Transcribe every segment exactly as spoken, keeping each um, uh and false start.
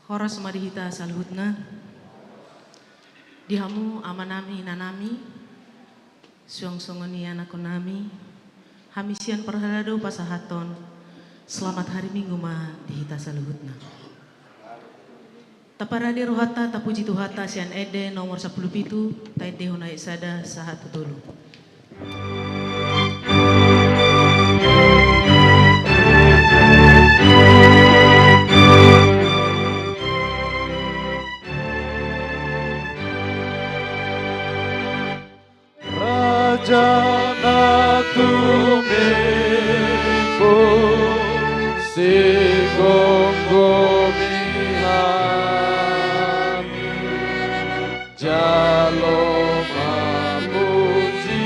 Horas ma di hita saluhutna. Di hamu amanami, inanami, suang songon i anakkonami, hami sian parhalado pasahathon selamat hari Minggu ma di hita saluhutna. Taparade rohanta, tapuji Tuhanta sian ende nomor sampulu pitu, taendehon ayat sada sahat tu tolu. Raja na tumimbo, sigomgomi hami, jalo ma puji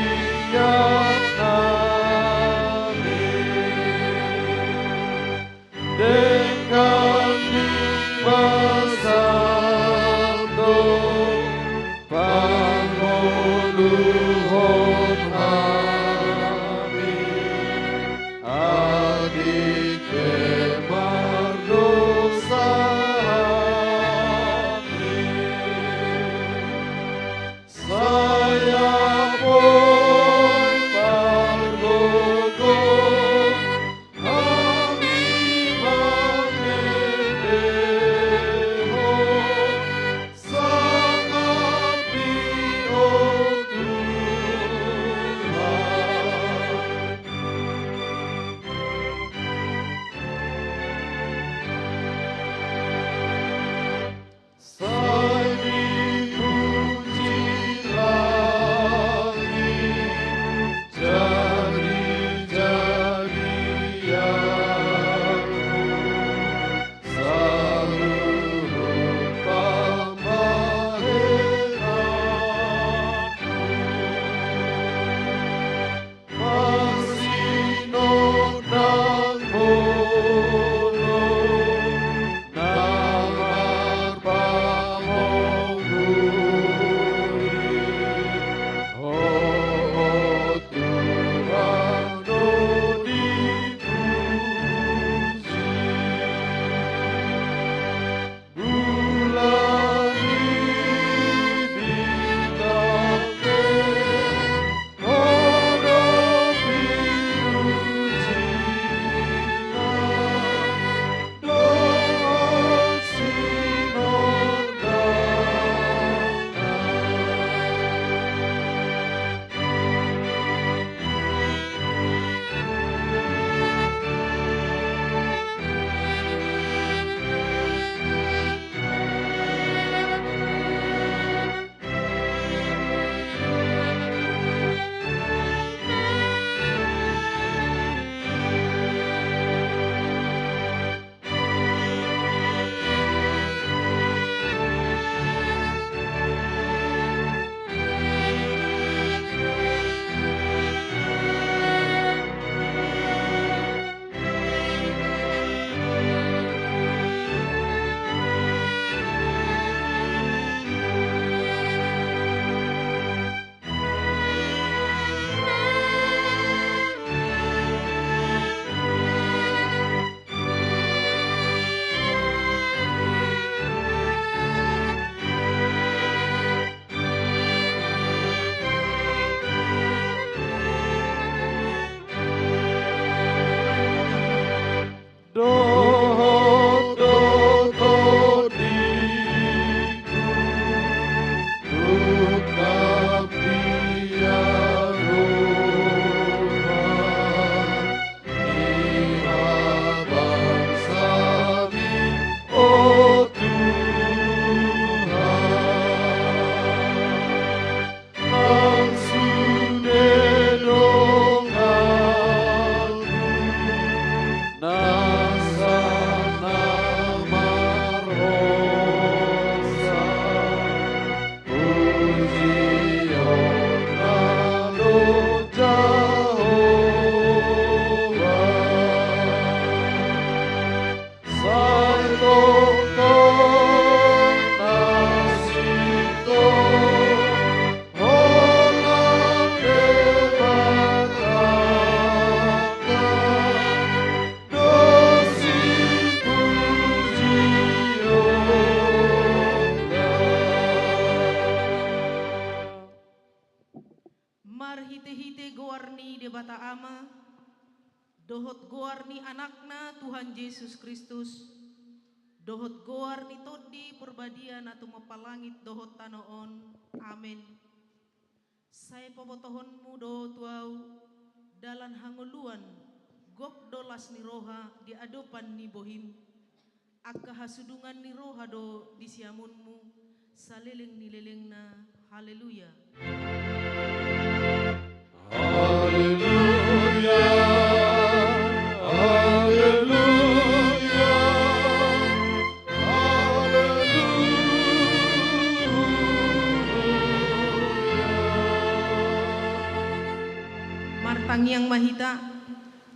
Debata Ama, dohot goar ni Anakna Tuhan Jesus Kristus, dohot goar ni Tondi Porbadia na tumompa langit dohot tano on. Amen. Sai pabotohonmu do tu ahu dalan hangoluan, gok do las ni roha di adopan ni bohim, angka hasudungan ni roha do di siamunmu saleleng ni lelengna. Haleluya. Haleluya, haleluya, haleluya. Martangiang ma hita.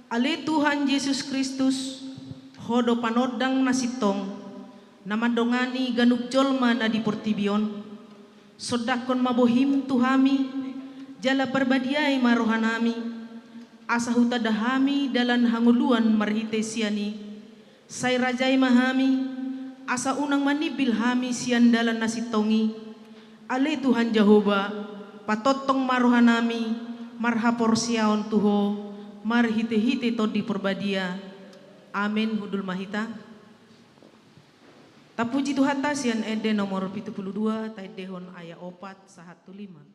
Ale Tuhan Jesus Kristus, Ho do panondang na sintong, na mandongani ganup jolma na di portibi on. Sondanghon ma bohim tu hami, jala parbadiai ma rohanami, asa hutanda hami dalan hangoluan marhite sian i. Sai rajai ma hami, asa unang manimbil hami sian dalan na sintong i. Ale Tuhan Jahowa, patongtong ma rohanami marhaporseaon tu Ho, marhitehite Tondi Porbadia. Amen. Hundul ma hita. Tapuji Tuhanta sian ende nomor pitu pulu dua, taendehon ayat opat sahat tu lima.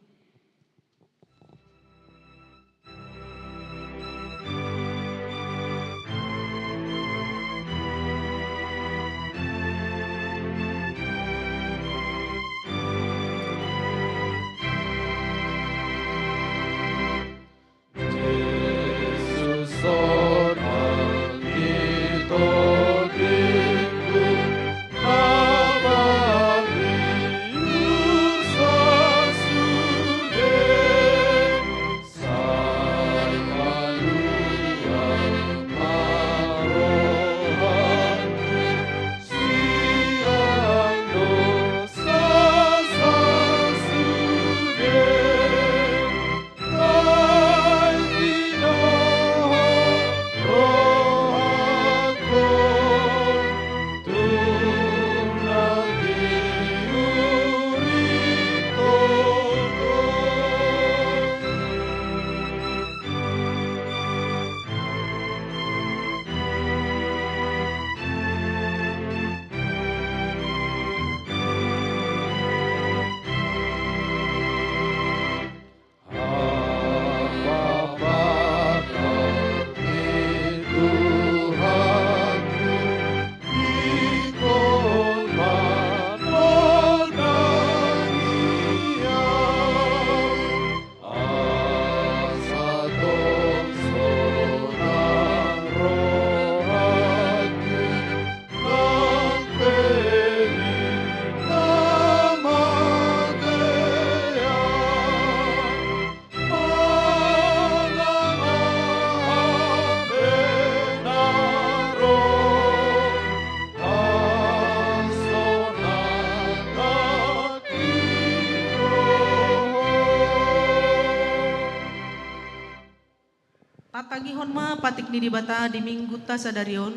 Tatangihon ma patik ni Debata di Minggunta sadari on.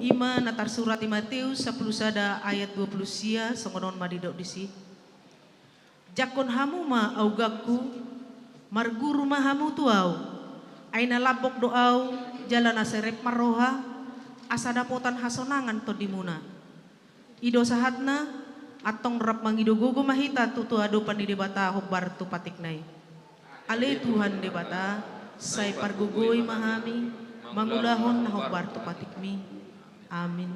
I ma na tarsurat di Mateus sampulu sada ayat dua pulu sia, songon on ma didok disi. Jangkon hamu ma augangku, marguru ma hamu tu ahu, ai na lambok do ahu, jala na serep ma roha, asa dapotan hasonangan tondimuna. I do sahatna, antong rap mangido gogo ma hita tu, tu adopan ni Debata hombar tu patikna i. Ale Tuhan Debata, sai pargogoi ma hami mangulahon na hombar tu patikmi. Amin.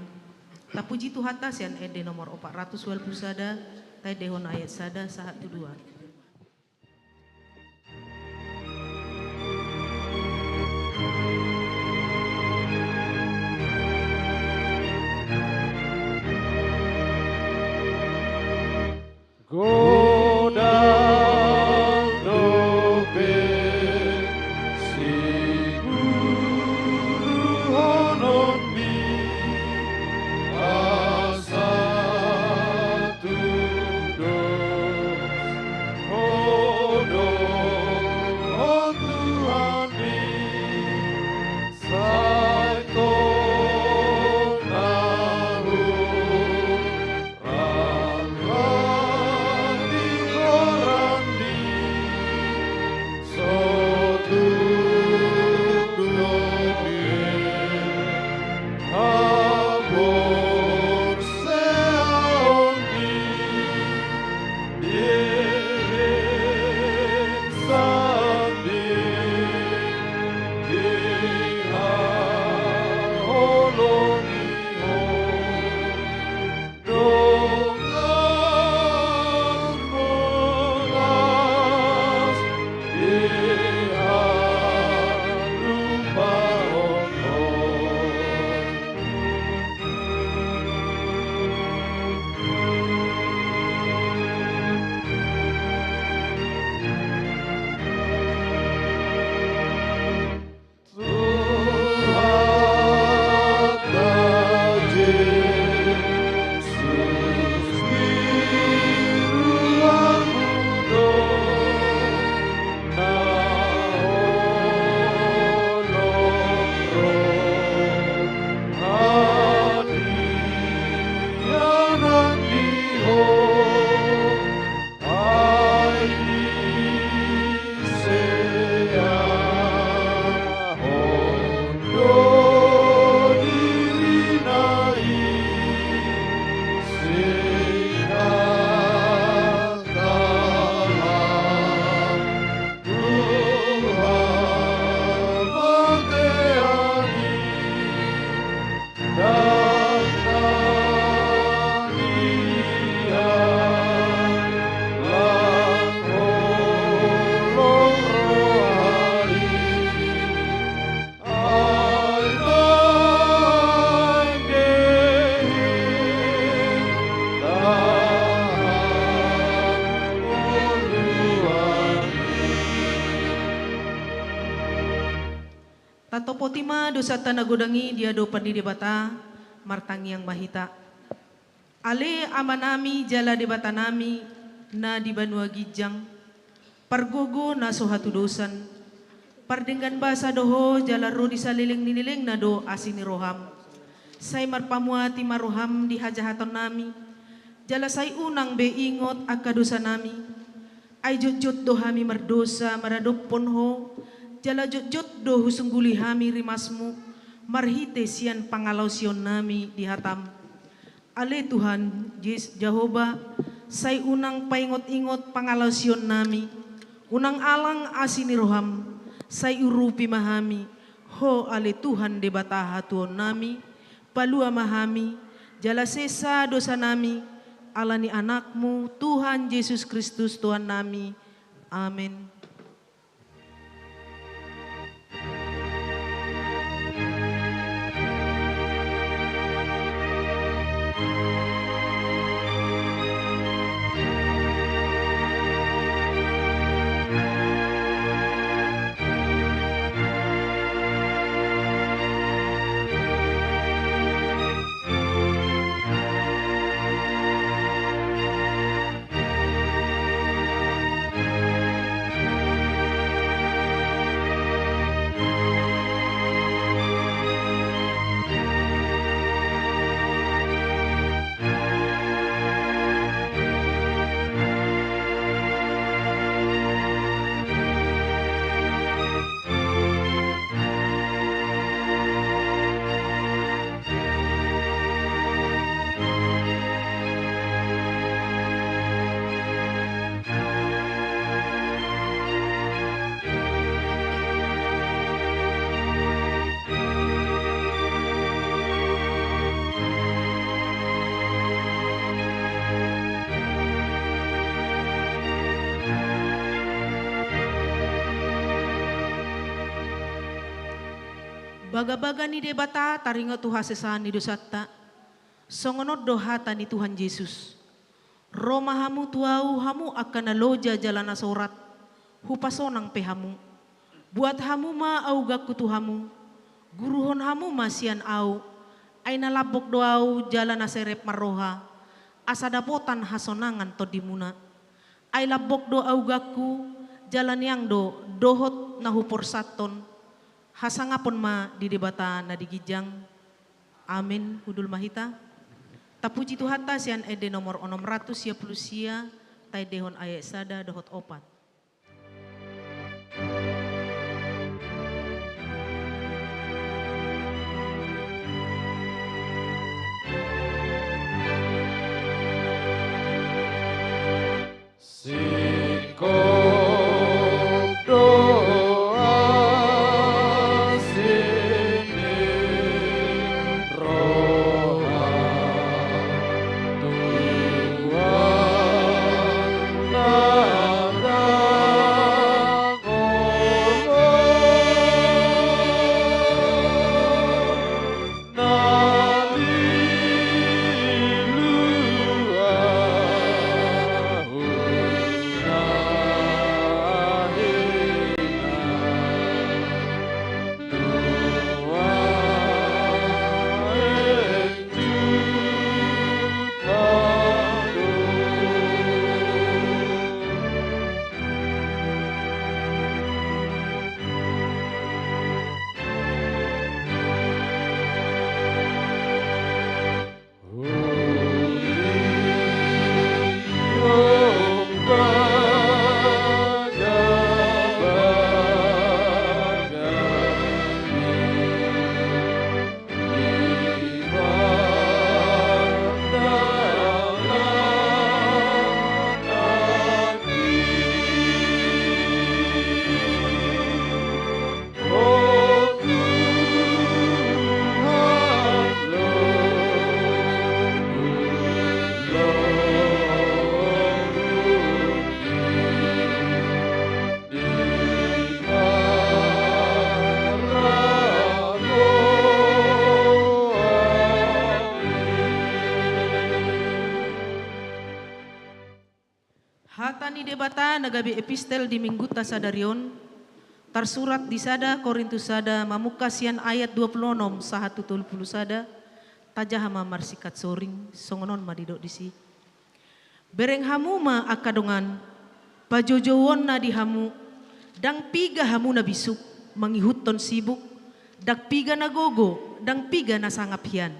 Tapuji Tuhanta sian ende nomor opat ratus ualu pulu sada, taendehon ayat sada sahat tu dua. Godang dope siguruhononmi asa tung dos. Tima dosanta na godang i di adopan ni Debata, martangiang ma hita. Ale Amanami jala Debatanami na di banua ginjang, pargogo na so hatudosan, pardenggan basa do Ho jala ro di saleleng ni lelengna do asi ni roham. Sai marpamuati ma roham di hajahatonnami, jala sai unang be ingot angka dosanami. Ai jotjot do hami mardosa maradophon Ho, jala jotjot do husungguli hami rimasmu, marhite sian pangalaosionnami di hatam. Ale Tuhan, Jes-, Jahowa, sai unang paingot-ingot pangalaosionnami, unang alang asi ni roham, sai urupi ma hami, Ho ale Tuhan Debata hatuaonnami, palua ma hami, jala sesa dosanami, ala ni Anakmu, Tuhan Jesus Kristus Tuhannami. Amen. Bagabaga ni Debata taringot tu hasesaan ni dosanta. Songon on do hata ni Tuhan Jesus: Ro ma hamu tu Ahu, hamu angka na loja jala na sorat, hupasonang pe hamu. Buat hamu ma augangku tu hamu, guruhon hamu ma sian Ahu, ai na lambok do Ahu jala na serep marroha, asa dapotan hasonangan tondimuna. Ai lambok do augangku, jala niang do dohot na huporsathon. Hasangapon ma di Debata na di ginjang. Amen. Hundul ma hita. Tapuji Tuhanta sian ende nomor onom ratus sia pulu sia, taendehon ayat sada dohot opat. Singkop do asi ni roha tu angka na dangol. Hata ni Debata na gabe epistel di minggunta sadari on, Tarsurat di sada Korintus sada, mamungka sian ayat dua pulu onom sahat tu tolu pulu sada. Tajaha ma marsingkat soring, songon on ma didok disi. Bereng hamu ma angka dongan, pajojouonna di hamu, ndang piga hamu na bisuk, mangihuthon sibuk, ndang piga na gogo, ndang piga na sangap hian.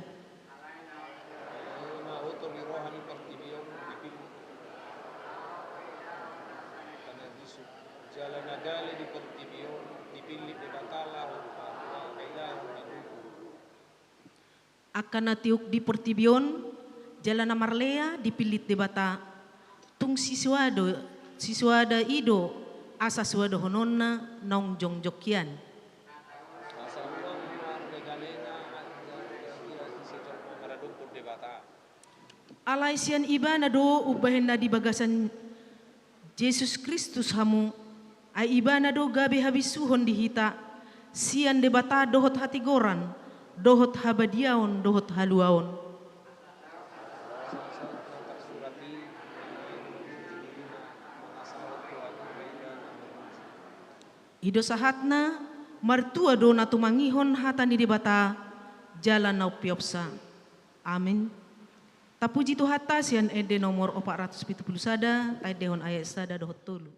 Jala na gale di portibi on, dipillit Debata laho tu hata na idaon na luhur. Angka na tiuk di portibi on, jala na marlea dipillit Debata, tung sisuada, sisuada i do asa suadohononna naung jongjong hian. Asa unang marlegalena anjaha ia ise jolma maradophon Debata. Alai sian Ibana do umbahen na di bagasan Jesus Kristus hamu, ai Ibana do gabe habisuhon di hita, sian Debata dohot hatigoran, dohot habadiaon, dohot haluaon. I do sahatna, martua do na tumangihon hata ni Debata, jala na umpeopsa. Amin. Tapuji Tuhanta sian ende nomor opat ratus pitu pulu sada, taendehon ayat sada dohot tolu.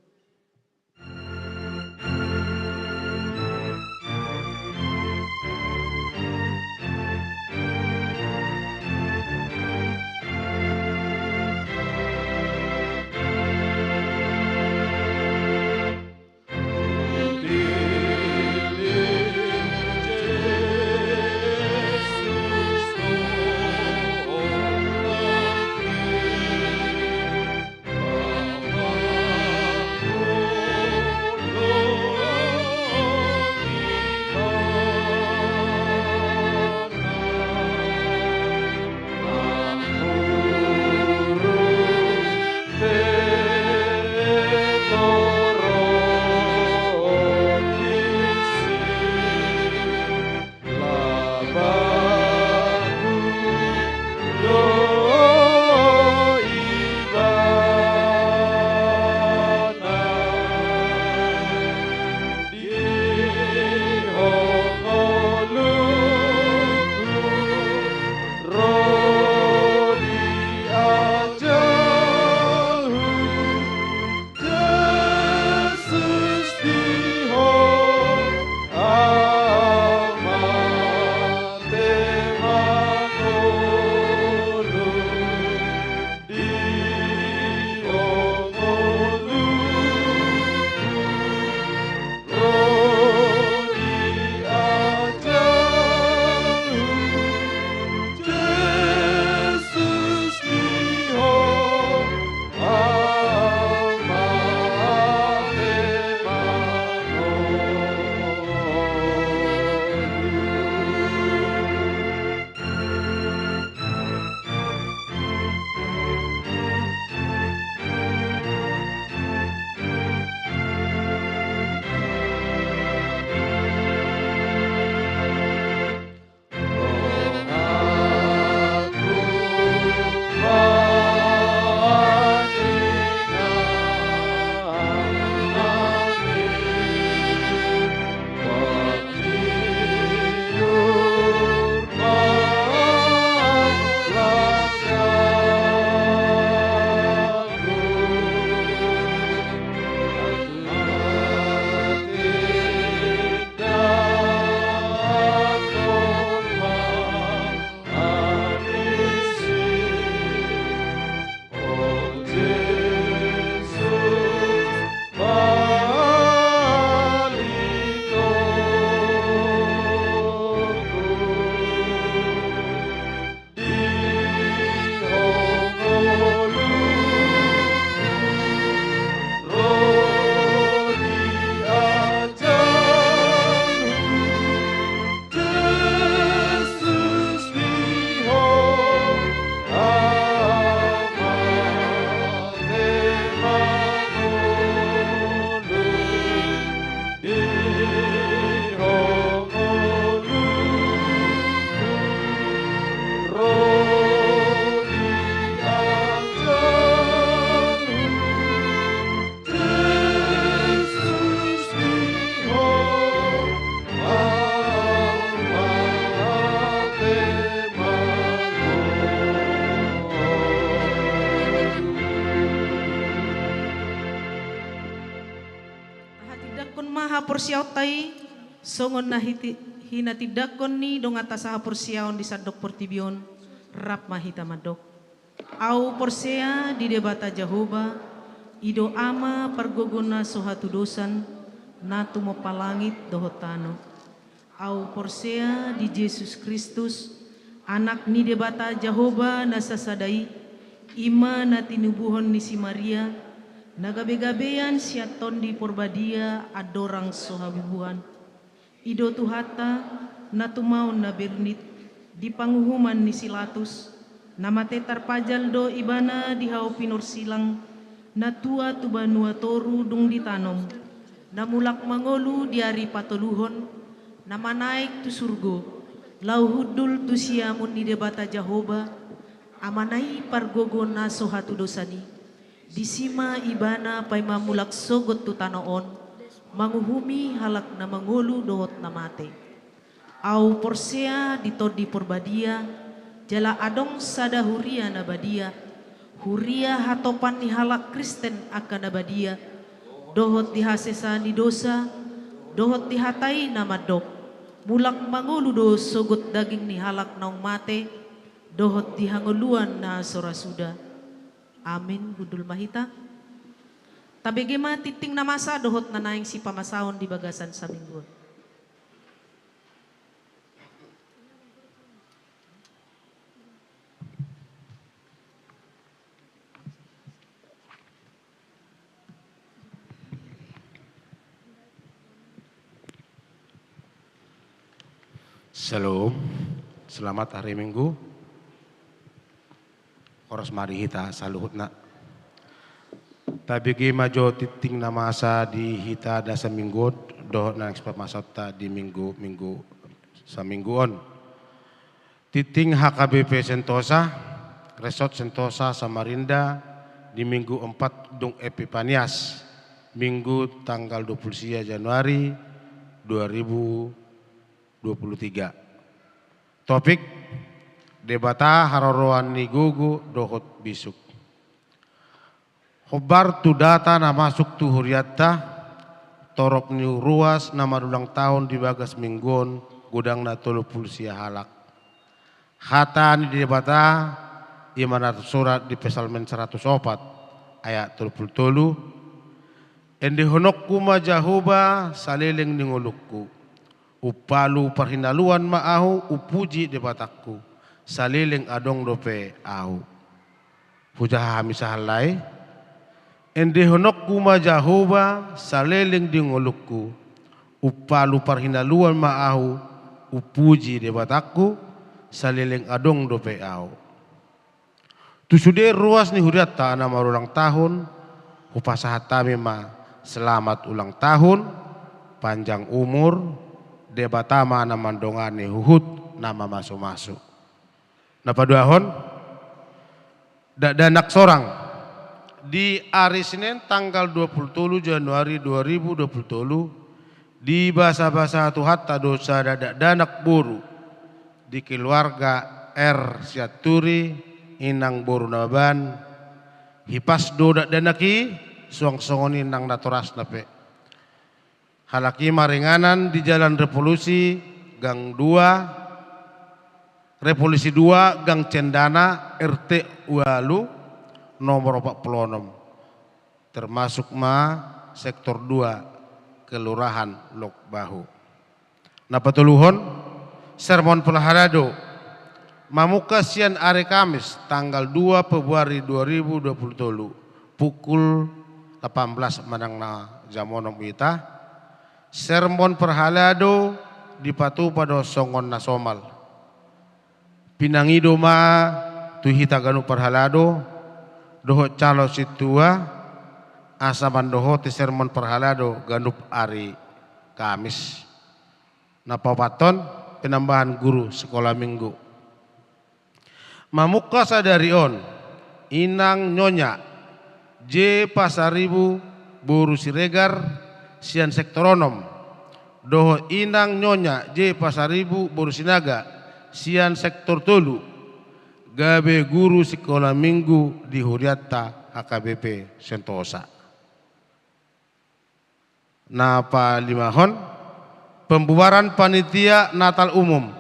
Porseaonta i, songon na hiti-, hinatindangkon ni donganta sahaporseaon di sandok portibi on, rap ma hita mandok. Au porsea di Debata Jahowa, i do Ama pargogo na so hatudosan, na tumompa langit dohot tano. Au porsea di Jesus Kristus, Anak ni Debata Jahowa na sasada i, i ma na tinubuhon ni si Maria, na gabegabean sian Tondi Porbadia andorang so habubuhan. I do Tuhanta, na tumaon na bernit, di panguhuman ni si Latus, na mate tarpajal do ibana di hau pinorsilang, na tua tu banua toru dung ditanom, na mulak mangolu di ari patoluhon, na manaek tu surgo, laho hundul tu siamun ni Debata Jahowa, Amana i pargogo na so hatudosan i. Disi ma ibana paima mulak sogot tu tano on, manguhumi halak na mangolu dohot na mate. Au porsea di Tondi Porbadia, jala adong sada huria na badia, huria hatopan ni halak Kristen angka na badia, dohot di hasesaan ni dosa, dohot di hata i na mandok, mulak mangolu do sogot daging ni halak naung mate, dohot di hangoluan na so ra suda. Amin. Hundul ma hita. Tabege ma tingting na masa dohot na naeng sipamasaon di bagasan saminggu on. Shalom. Selamat hari Minggu. Horas ma di hita saluhutna. Tabege ma jo tingting na masa di hita di saminggu on, dohot na naeng sipamasaonta di minggu-minggu saminggu on. Tingting H K B P Sentosa, Resort Sentosa Samarinda, di Minggu empat dung Epipanias, Minggu tanggal dua puluh sia Januari dua ribu dua puluh tiga. Topik, Debata haroroan ni gogo dohot bisuk. Hombar tu data na masuk tu hurianta, torop ni ruas na marulang tahun di bagas minggu on godangna tolu puluh sia halak. Hata ni Debata, i ma na tarsurat di Psalmen saratus opat, ayat tolu puluh tolu, Endehononku ma Jahowa saleleng ni ngolungku. Umpalu parhinaluan ma ahu, umpuji Debatangku, saleleng adong dope ahu. Hujaha hami sahali. Endehononku ma Jahowa saleleng di ngolungku, umpalu parhinaluan ma ahu, umpuji Debatangku, saleleng adong dope ahu. Tu sude ruas ni hurianta na marulang tahun, hupasahat hami ma selamat ulang tahun, panjang umur, Debata ma na mandongani huhut na mamasumasu. Na paduahon, dakdanak sorang. Di ari Senin tanggal dua puluh tolu Januari dua ribu dua puluh tolu, dibasabasa Tuhanta do sada dakdanak boru di keluarga R Sianturi, inang boru Nababan, hipas do dakdanak i, suang songon i nang natorasna pe. Halak i maringanan di Jalan Revolusi, gang dua, Revolusi dua, gang Cendana, R T ualu, nomor opat puluh onom. Termasuk ma sektor dua, Kelurahan Lok Bahu. Na patoluhon, sermon parhalado. Mamungka sian ari Kamis, tanggal dua Februari dua ribu dua puluh tolu, pukul delapan belas manang na jam onom hita. Sermon parhalado dipatupa do songon na somal. Pinangido ma tu hita ganup parhalado, dohot calon sintua, asa mandohoti sermon parhalado ganup ari Kamis. Na paopathon, penambahan guru sekolah minggu. Mamungka sadari on, inang Nyonya J Pasaribu boru Siregar sian sektor onom, dohot inang Nyonya J Pasaribu boru Sinaga sian sektor tolu, gabe guru sekolah minggu di hurianta H K B P Sentosa. Na palimahon, pembubaran panitia Natal umum.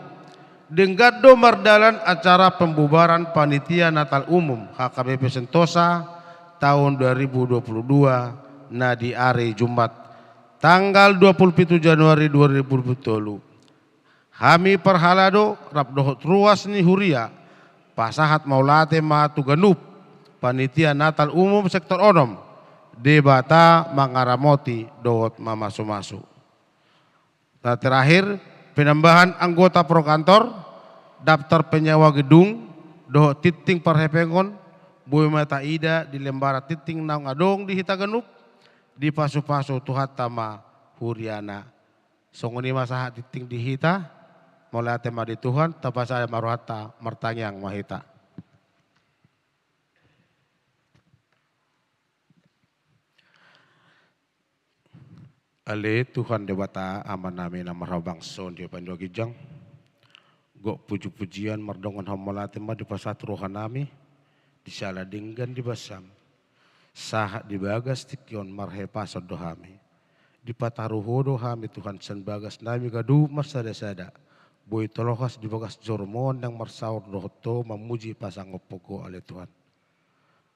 Denggan do mardalan acara pembubaran panitia Natal umum H K B P Sentosa tahun dua ribu dua puluh dua, na di ari Jumat, tanggal dua puluh pitu Januari dua ribu dua puluh tolu. Hami parhalado rap dohot ruas ni huria pasahat mauliate ma tu ganup panitia Natal umum sektor onom. Debata mangaramoti dohot mamasumasu. Na terakhir, penambahan anggota pro kantor, daftar penyewa gedung, dohot tingting parhepengon, boi ma taida di lembara tingting naung adong di hita ganup. Dipasupasu Tuhanta ma huriana. Songon i ma sahat tingting di hita. Mauliate ma di Tuhan, tapasada ma rohanta, martangiang ma hita. Ale Tuhan Debata, Amanami na marhabangsa on di banua ginjang, gok pujipujian mardongan hamauliateon ma dipasahat rohanami, di sala denggan di basam, sahat di bagas tingki on marhahipason do hami. Dipataru Ho do hami Tuhan sian bagasnami ganup marsadasada, boi tolokas di bagas joroMon naeng marsaor dohot Ho mamuji pasangaphon Ho ale Tuhan.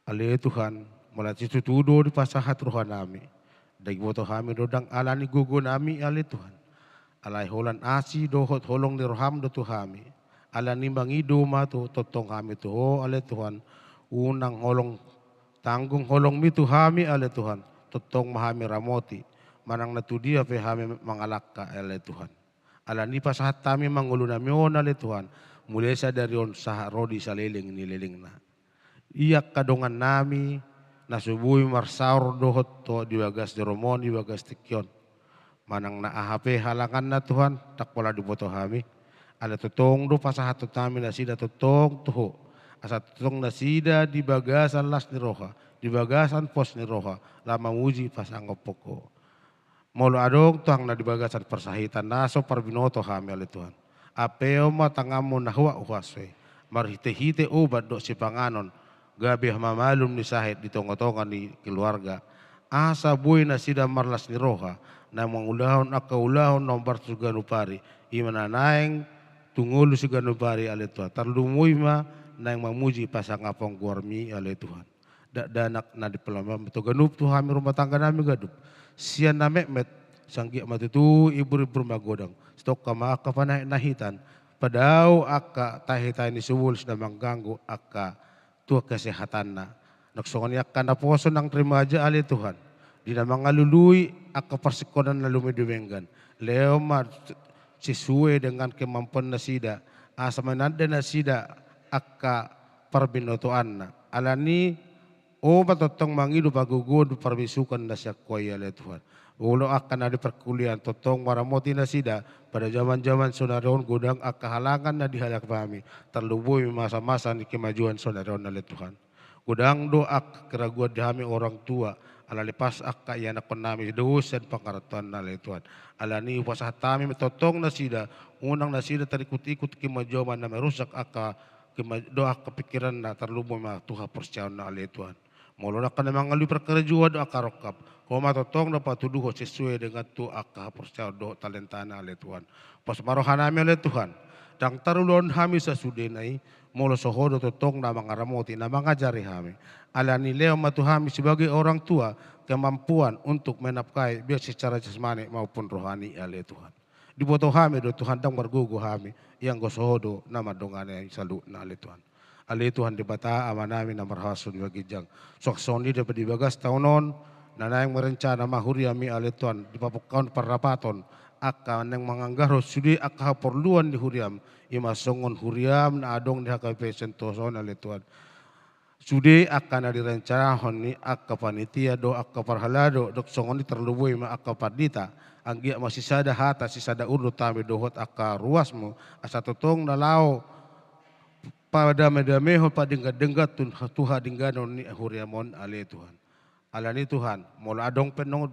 Ale Tuhan, mauliate situtu do dipasahat rohanami. Ndang diboto hami do ndang ala ni gogonami ale Tuhan. Alai holan asi dohot holong ni rohaM do tu hami. Ala ni i mangido ma tu tongtong hami tu Ho ale Tuhan. Unang holong tanggung holongMi tu hami ale Tuhan. Tongtong ma hami ramoti. Manang na tudia pe hami mangalangka ale Tuhan. Ala ni i pasahat hami ma ngolunami on ale Tuhan. Mulai sadari on sahat ro di saleleng ni lelengna. Ia angka dongannami na so boi marsaor dohot Ho di bagas joroMon di bagas tingki on. Manang na aha pe halanganna Tuhan, ndang pola diboto hami. Alai tongtong do pasahathon hami nasida tongtong tu Ho. Asa tongtong nasida di bagasan las ni roha, di bagasan pos ni roha, laho mamuji pasangaphon Ho. Molo adong tu hami na di bagasan parsahitan na so parbinoto hami ale Tuhan. Ampeon ma tanganMu na huat huaso i. Marhitehite obat dohot sipanganon. Gabe hamamalum ni sahit di tongatonga ni keluarga. Asa boi nasida marlas ni roha. Naeng mangulahon angka ulaon na hombar tu ganup ari. I ma na naeng tu ngolu siganup ari ale Tuhan. Tarlumobi ma naeng mamuji pasangaphon goarMi ale Tuhan. Dakdanak na dipalombaM tu ganup tu hami rumah tangganami ganup. Sian na metmet, sai anggiat ma tutu iburimbur magodang. Sitongka ma angka panaek na hitan. Padao angka tahi-tahi ni sibolis na mangganggu angka tu kesehatanna. Nang songon i angka naposo nang remaja ale Tuhan. Di na mangalului angka parsingkonan na lumobi denggan. Lehon ma sesuai dengan kemampuan nasida. Asa mananda nasida angka parbinotoanna. Ala ni i, Ho ma tongtong mangido pagogoon parbisukan na sian Ho i ale Tuhan. Molo angka na di parkuliahan tongtong ma ramoti nasida, pada jaman-jaman sonari on godang angka halangan na dihadapi hami, tarlumobi masa-masa ni kemajuan sonari on ale Tuhan. Godang do angka keraguan di hami orang tua, ala ni pas angka ianakhonnami dos sian pangarantoanna ale Tuhan. Ala ni i hupasahat hami ma tongtong nasida, unang nasida tarikut-ikut kemajuan na merusak angka kema-, do angka pikiranna tarlumobi ma tu haporseaonna ale Tuhan. Molo angka na mangalului parkerajuan do angka rongkap, Ho ma tongtong na patuduhon sesuai dengan tu angka haporseaon dohot talentana ale Tuhan. Pos ma rohanami ale Tuhan. Ndang tarulaon hami sasudena i, molo so Ho do tongtong na mangaramoti na mangajari hami. Ala ni i lehon ma tu hami sebagai orang tua kemampuan untuk menafkahi baik secara jasmani maupun rohani ale Tuhan. Diboto hami do Tuhan, ndang margogo hami, ianggo so Ho do na mandongani saluhutna ale Tuhan. Ale Tuhan Debata Amanami na marhasoluhuon ginjang. Suang songon i dope di bagas taon on, na naeng merencana ma huriaMi ale Tuhan, di pamungkaon parrapaton, angka naeng manganggarhon sude angka haporluan ni huriaM, i ma songon huriaM na adong di H K B P Sentosa on ale Tuhan. Sude angka na direncanahon ni angka panitia dohot angka parhalado, dohot songon i tarlumobi ma angka pandita, anggiat ma sisada hata, sisada urdot hami dohot angka ruasMu, asa tongtong na laho padamedamehon, padenggan-denggan tu, tu hadengganon ni huriaM on ale Tuhan. Ala ni i Tuhan, molo adong pe nang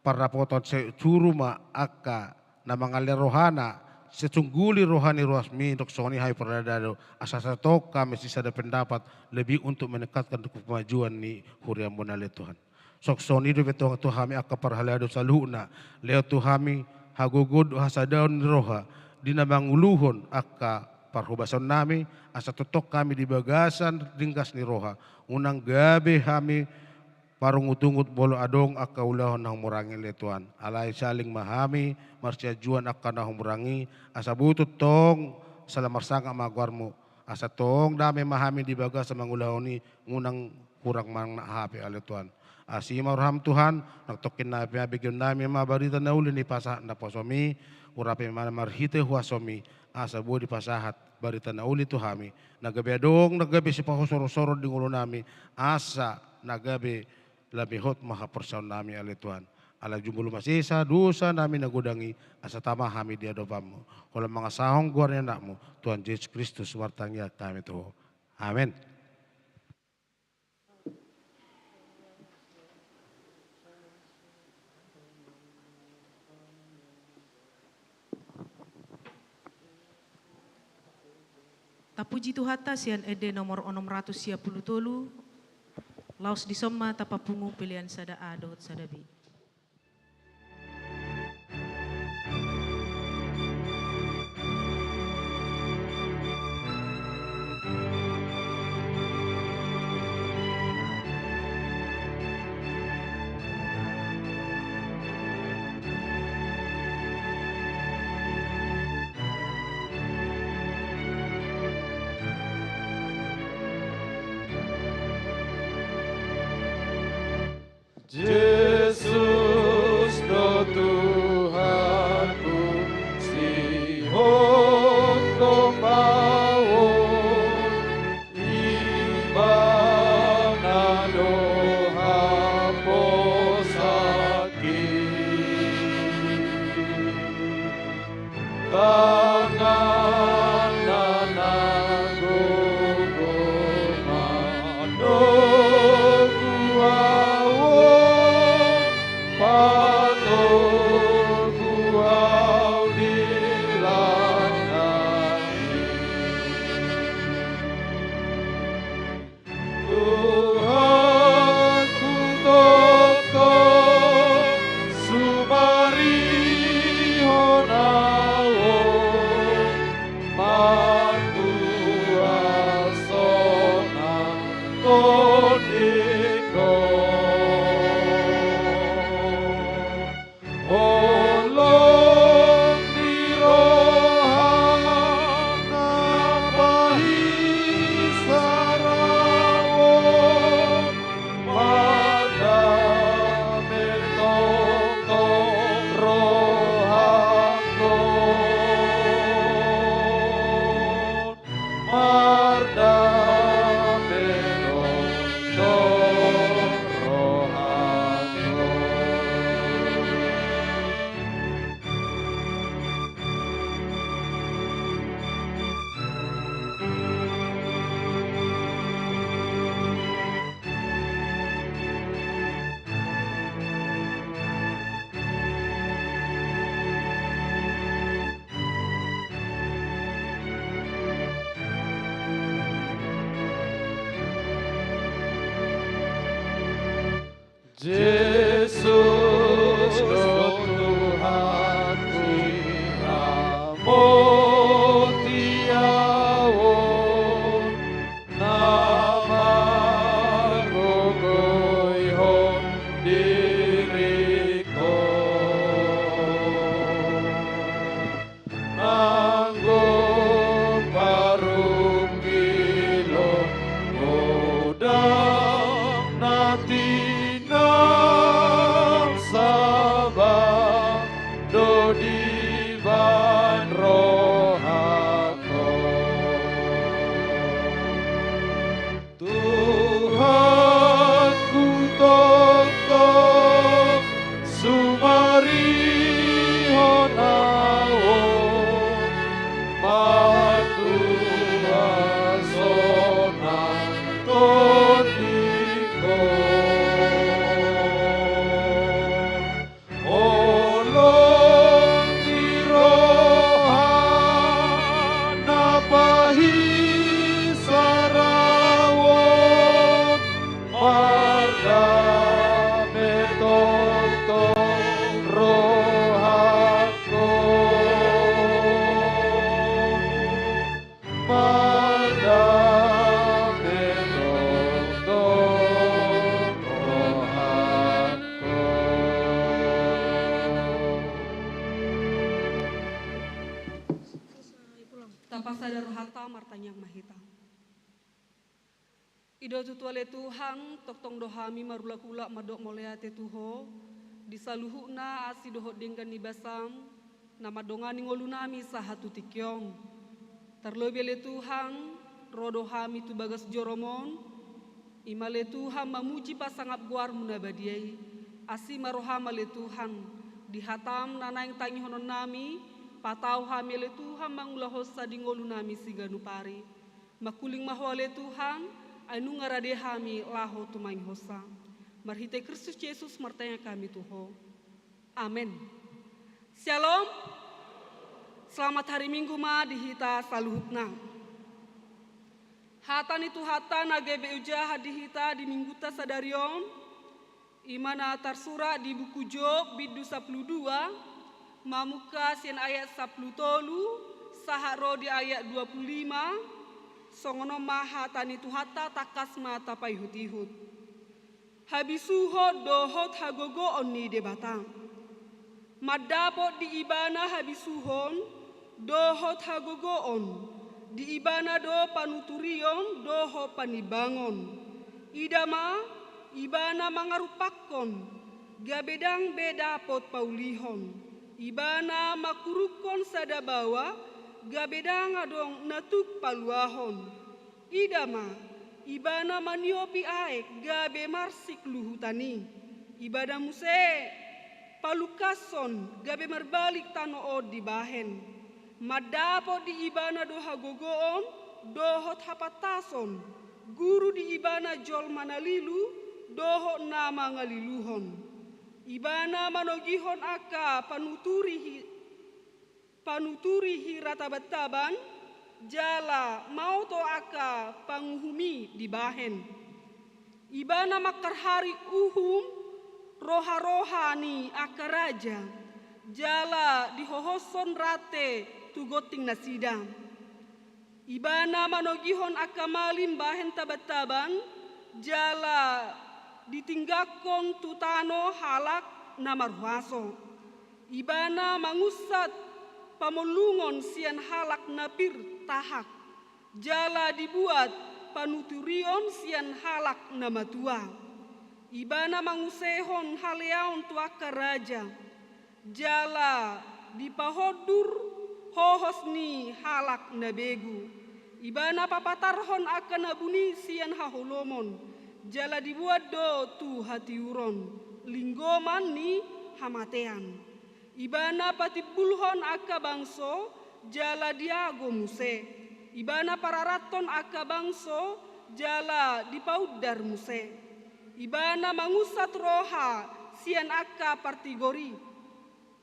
parrapoton, sai suru ma angka na mangalehon rohana, sai sungguli roha ni ruasMi, dohot songon i hami parhalado, asa sai tongtong hami sisada pendapat, lebih untuk meningkatkan kemajuan ni huriaM on ale Tuhan. Songon i dope tong tu hami angka parhalado saluhutna, lehon tu hami hagogoon dohot hasadaon ni roha di na manguluhon angka parhobasaonnami, asa tongtong hami di bagasan ringgas ni roha, unang gabe hami marungutungut molo adong angka ulaon na hurangi ale Tuhan. Alai saling ma hami marsianjuan angka na hurangi, asa botu tong sala marsangap ma goarmu, asa tong dame ma hami di bagasan mangulahon i, unang hurang manang na aha pe ale Tuhan. Asi ma roham Tuhan, nang tongkin nami pe begeonnami ma barita na uli na dipasahat naposomi, urapi ma marhite huasomi, asa boi dipasahat barita na uli tu hami, na gabe adong na gabe sipahosorosoro di ngolunami, asa na gabe lamehot ma haporseaonnami ale Tuhan. Ala jumolo ma sesa dosanami na godang i, asa tama hami di adopanmu. Holan mangasahon goar ni anakmu Tuhan Jesus Kristus martangiang hami tu ho. Amen. Tapuji Tuhanta sian ende nomor onom ratus sia pulu tolu. Laos dison ma tapapungu pelean sada A dohot sada B. Jesus do Tuhanku, sihongkop au on, Ibana do haposanki. Tanganna na gogo manogu au on, patogu au di langit. Tuhanku, tongtong sumarihon au on, martua sonang tondingkon. Holong ni roham na paisarahon, mardame tongtong rohangkon. Mardame tongtong rohangkon. Jesus do Tuhanku, ramoti au on, na margogoihon diringkon. Nanggo parungkilon godang na tinam, saba do dibaen rohangkon. Tuhanku, tongtong sumarihon au on, martua sonang tondingkon. Martangiang ma hita. I do tutu ale Tuhan, tongtong do hami marulak-ulak mandok mauliate tu Ho, di saluhutna asi dohot denggan ni basaM, na mandongani ngolunami sahat tu tingki on. Tarlobi ale Tuhan, ro do hami tu bagas joroMon, i ma ale Tuhan mamuji pasangap goarMu na badia i. Asi ma rohaM ale Tuhan, di hataM na naeng tangihononnami, patau hami ale Tuhan mangulahon sa di ngolunami siganup ari. Mangkuling ma Ho ale Tuhan, ai nunga rade hami laho tumangihon sa. Marhite Kristus Jesus martangiang hami tu Ho. Amen. Syalom. Selamat hari Minggu ma di hita saluhutna. Hata ni Tuhanta na gabe ujahan di hita di Minggunta sadari on, i ma na tarsurat di buku Job bindu sampulu dua, mamungka sian ayat sampulu tolu, sahat ro di ayat dua pulu lima, songon on ma hata ni Tuhanta, tangkas ma tapaihut-ihut. Habisuhon dohot hagogoon ni Debata. Mandapot di Ibana habisuhon dohot hagogoon, di Ibana do panuturion dohot panimbangon. Ida ma, Ibana mangarumpakkon, gabe ndang be dapot paulihon. Ibana mangkurukkon sada baoa, gabe ndang adong na tuk paluahon. Ida ma, Ibana maniopi aek gabe marsik luhutan i. Ibana muse palungkashon gabe marbalik tano on dibahen. Mandapot di Ibana do hagogoon dohot hapantason, guru di Ibana jolma na lilu dohot na mangaliluhon. Ibana manogihon angka panuturi hi-, panuturi hira taban-taban, jala maoto angka panguhum i dibahen. Ibana mangkarhari uhum roha-roha ni angka raja, jala dihohoshon rante tu gonting nasida. Ibana manogihon angka malim bahen taban-taban, jala ditinggangkon tu tano halak na marhuaso. Ibana mangunsat pamollungon sian halak na pir tahak, jala dibuat panuturion sian halak na matua. Ibana mangusehon haleaon tu angka raja, jala dipahondur hohos ni halak na begu. Ibana papatarhon angka na buni sian haholomon, jala dibuat do tu hatiuron, linggoman ni hamatean. Ibana patimbulhon angka bangso, jala diago muse. Ibana pararathon angka bangso, jala dipaundar muse. Ibana mangunsat roha sian angka partigor i,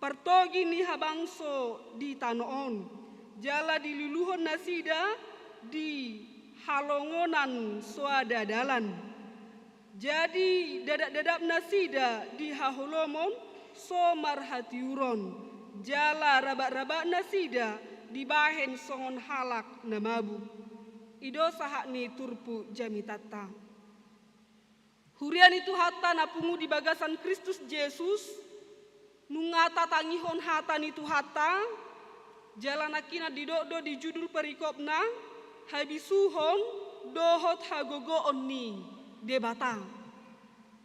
partogi ni habangso di tano on, jala diluluhon nasida di halongonan soada dalan. Jadi dadap-dadap nasida di haholomon so marhatiuron, jala rabak-rabak nasida dibahen songon halak na mabuk. I do sahat ni turpuk jamitanta. Huria ni Tuhanta na pungu di bagasan Kristus Jesus, nunga tatangihon hata ni Tuhanta, jala nangkinan didok do di judul perikopna, habisuhon dohot hagogoon ni Debata.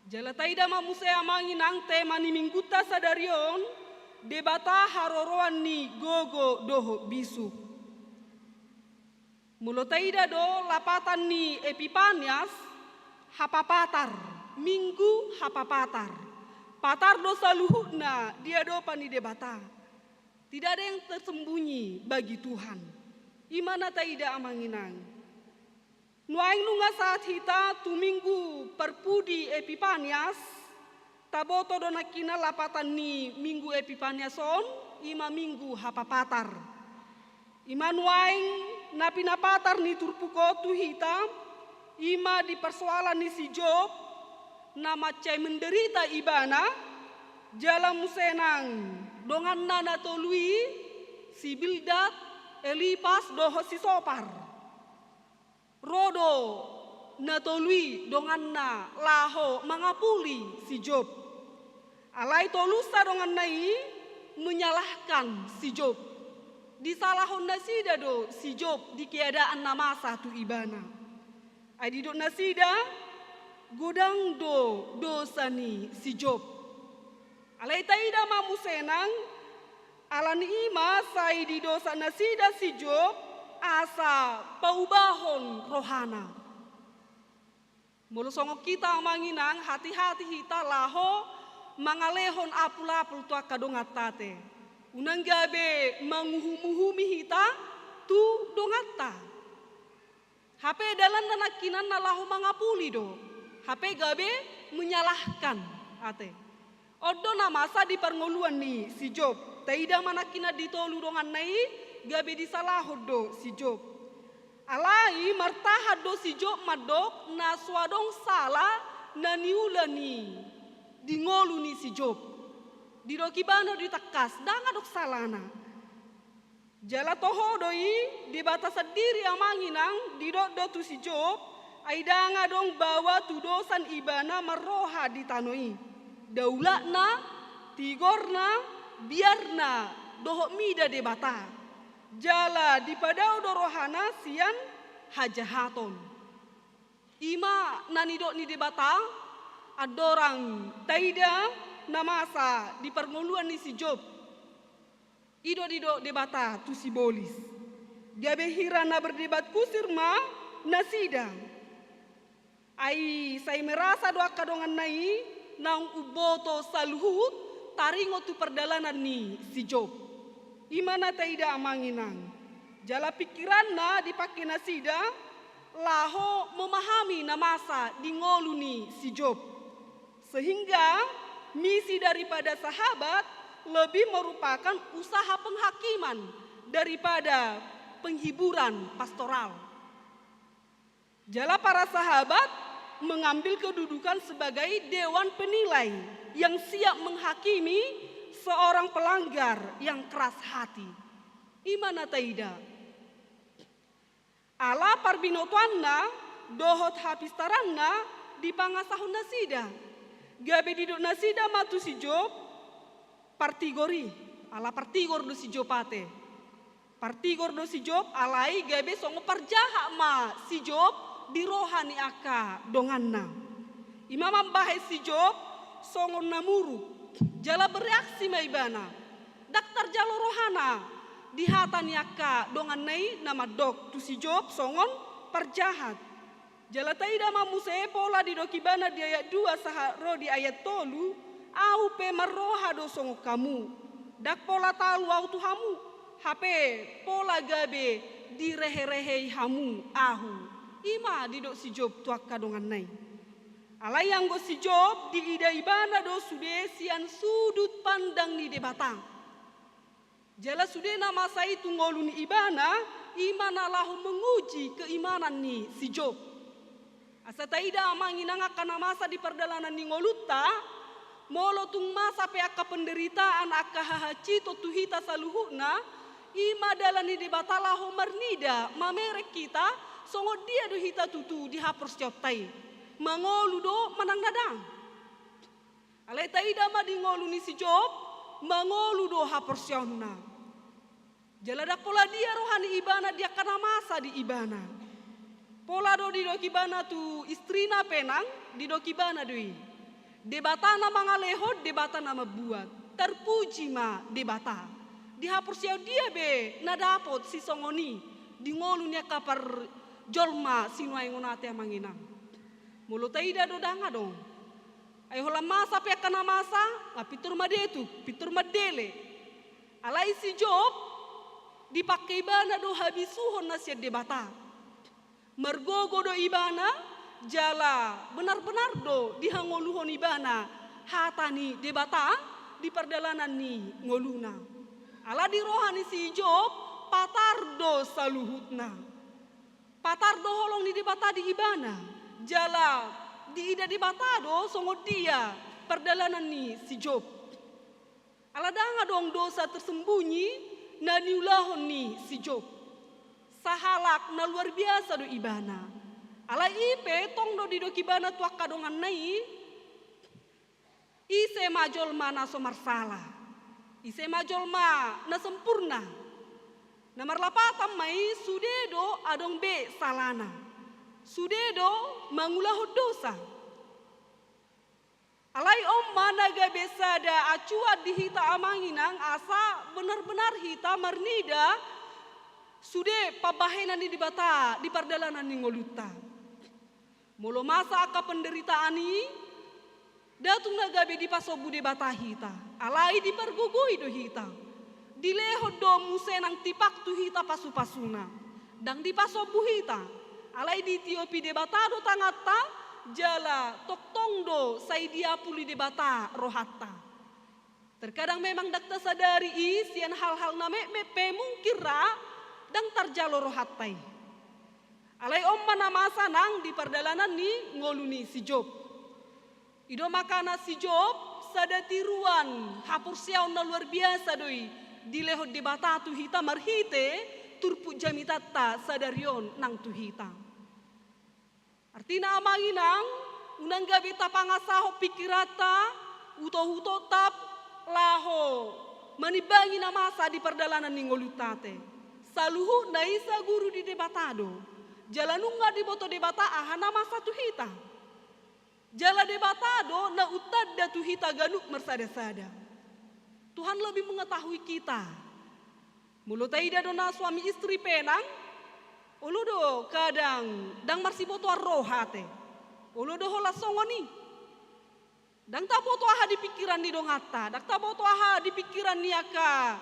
Jala taida ma muse amang inang tema ni minggunta sadari on, Debata haroroan ni gogo dohot bisuk. Molo taida do lapatan ni Epipanias, hapapatar, minggu hapapatar. Patar do saluhutna di adopan ni Debata. Tidak ada yang tersembunyi bagi Tuhan. I ma na taida amang inang. Nuaeng nunga sahat hita tu minggu parpudi Epipanias, taboto do nangkinan lapatan ni minggu Epipanias on, i ma minggu hapapatar. I ma nuaeng na pinapatar ni turpuk on tu hita, i ma di parsoalan ni si Job, na mansai menderita ibana, jala muse nang donganna na tolu i, si Bildad, Elipas, dohot si Sopar. Ro do na tolu i donganna laho mangapuli si Job. Alai tolusa donganna i menyalahkan si Job. Disalahon nasida do si Job di keadaan na masa tu ibana. Ai didok nasida, godang do dosa ni si Job. Alai taida ma muse nang, ala ni i ma sai didosa nasida si Job, asa paubahon rohana. Molo songon hita amang inang, hati-hati hita laho mangalehon apul-apul tu angka donganta ate. Unang gabe manguhum-uhumi hita tu donganta. Hape dalanna nangkinan na laho mangapuli do. Hape gabe menyalahkan ate. On do na masa di parngoluan ni si Job. Taida ma nangkinan di tolu donganna i, gabe disalahon do si Job. Alai martahan do si Job mandok na so adong sala na niula ni di ngolu ni si Job. Didok ibana do i tangkas, ndang adong salana. Jala toho do i, Debata sandiri amang inang didok do tu si Job, ai ndang adong baoa tudosan ibana marroha di tano i. Daulatna, tigorna, biarna, dohot mida Debata. Jala dipadao do rohana sian hajahaton. I ma na nidok ni Debata, andorang taida na masa di parngoluan ni si Job. I do didok Debata tu sibolis. Gabe hira na berdebat kusir ma nasida. Ai sai merasa do angka donganna i naung umboto saluhut taringot tu pardalanan ni si Job. I ma na taida amang inang. Jala pingkiranna dipangke nasida laho memahami na masa di ngolu ni si Job. Sehingga misi daripada sahabat lebih merupakan usaha penghakiman daripada penghiburan pastoral. Jala para sahabat mengambil kedudukan sebagai dewan penilai yang siap menghakimi seorang pelanggar yang keras hati. I ma na taida. Ala parbinotoanna dohot hapistaranna dipangasahon nasida. Gabe didok nasida ma tu si Job, partigor i. Ala partigor do si Job ate. Partigor do si Job, alai gabe songon parjahat ma si Job di roha ni angka donganna. I ma mambahen si Job songon na muruk, jala bereaksi ma ibana. Ndang tarjalo rohana di hata ni angka donganna i na mandok tu si Job songon parjahat. Jala taida ma muse pola didok ibana di ayat dua sahat ro di ayat tolu, ahu pe marroha do songon hamu. Ndang pola talu ahu tu hamu, hape pola gabe direherehei hamu ahu. I ma didok si Job tu angka donganna i. Alai anggo si Job diida ibana do sude sian sudut pandang ni Debata. Jala sude na masa i tu ngolu ni ibana, i ma na laho menguji keimanan ni si Job. Asa taida amang inang angka na masa di pardalanan ni ngolunta, molo tung masa pe angka penderitaan, angka hahansiton tu hita saluhutna, i ma dalan ni Debata laho marnida, mamereng hita, songon dia do hita tutu di haporseaonta i. Mangolu do manang na ndang. Alai taida ma di ngolu ni si Job, mangolu do haporseaonna. Jala ndang pola dia roha ni ibana di angka na masa di ibana. Pola do didok ibana tu istrina pe nang, didok ibana do i. Debata na mangalehon, Debata na mambuat. Tarpuji ma Debata. Di haporseaon dia be na dapot sisongon i di ngolu ni angka parjolma sinuaengon ate amang inang. Molo taida do ndang adong. Ai holan masa pe angka na masa, nga pintor madetuk, pintor mandele. Alai si Job, dipangke ibana do habisuhon na sian Debata. Margogo do ibana, jala benar-benar do dihangoluhon ibana hata ni Debata di pardalanan ni ngoluna. Ala di roha ni si Job, patar do saluhutna. Patar do holong ni Debata di ibana, jala diida Debata do songon dia pardalanan ni si Job. Ala ndang adong dosa tersembunyi na niulahon ni si Job. Sahalak na luar biasa do ibana. Alai i pe tong do didok ibana tu angka donganna i, ise ma jolma na so marsala? Ise ma jolma na sempurna? Na marlapatan ma i, sude do adong be salana, sude do mangulahon dosa. Alai on ma na gabe sada acuan di hita amang inang, asa benar-benar hita marnida sude pambahenan ni Debata di pardalanan ni ngolunta. Molo masa angka penderitaan i, nda tung na gabe dipasombu Debata hita, alai dipargogoi do hita. Dilehon do muse nang tipak tu hita pasu-pasuna. Ndang dipasombu hita, alai ditiopi Debata do tanganta, jala tongtong do sai diapuli Debata rohanta. Terkadang memang ndang tasadari i, sian hal-hal na metmet pe mungkin ra ndang tarjalo rohanta i. Alai on ma na masa nang di pardalanan ni ngolu ni si Job. I do makana si Job sada tiruan haporseaon na luar biasa do i dilehon Debata tu hita marhite turpuk jamitanta sadari on nang tu hita. Artina amang inang, unang gabe tapangasahon pingkiranta, uto-utonta laho manimbangi na masa di pardalanan ni ngolunta ate. Saluhutna i saguru di Debata do. Jala nunga diboto Debata aha na masa tu hita. Jala Debata do na untanda tu hita ganup marsada-sada. Tuhan lebih mengetahui kita. Molo taida do na suami istri pe nang, olo do kadang ndang marsibotoan roha ate. Olo do holan songon i. Ndang taboto aha di pingkiran ni donganta, ndang taboto aha di pingkiran ni angka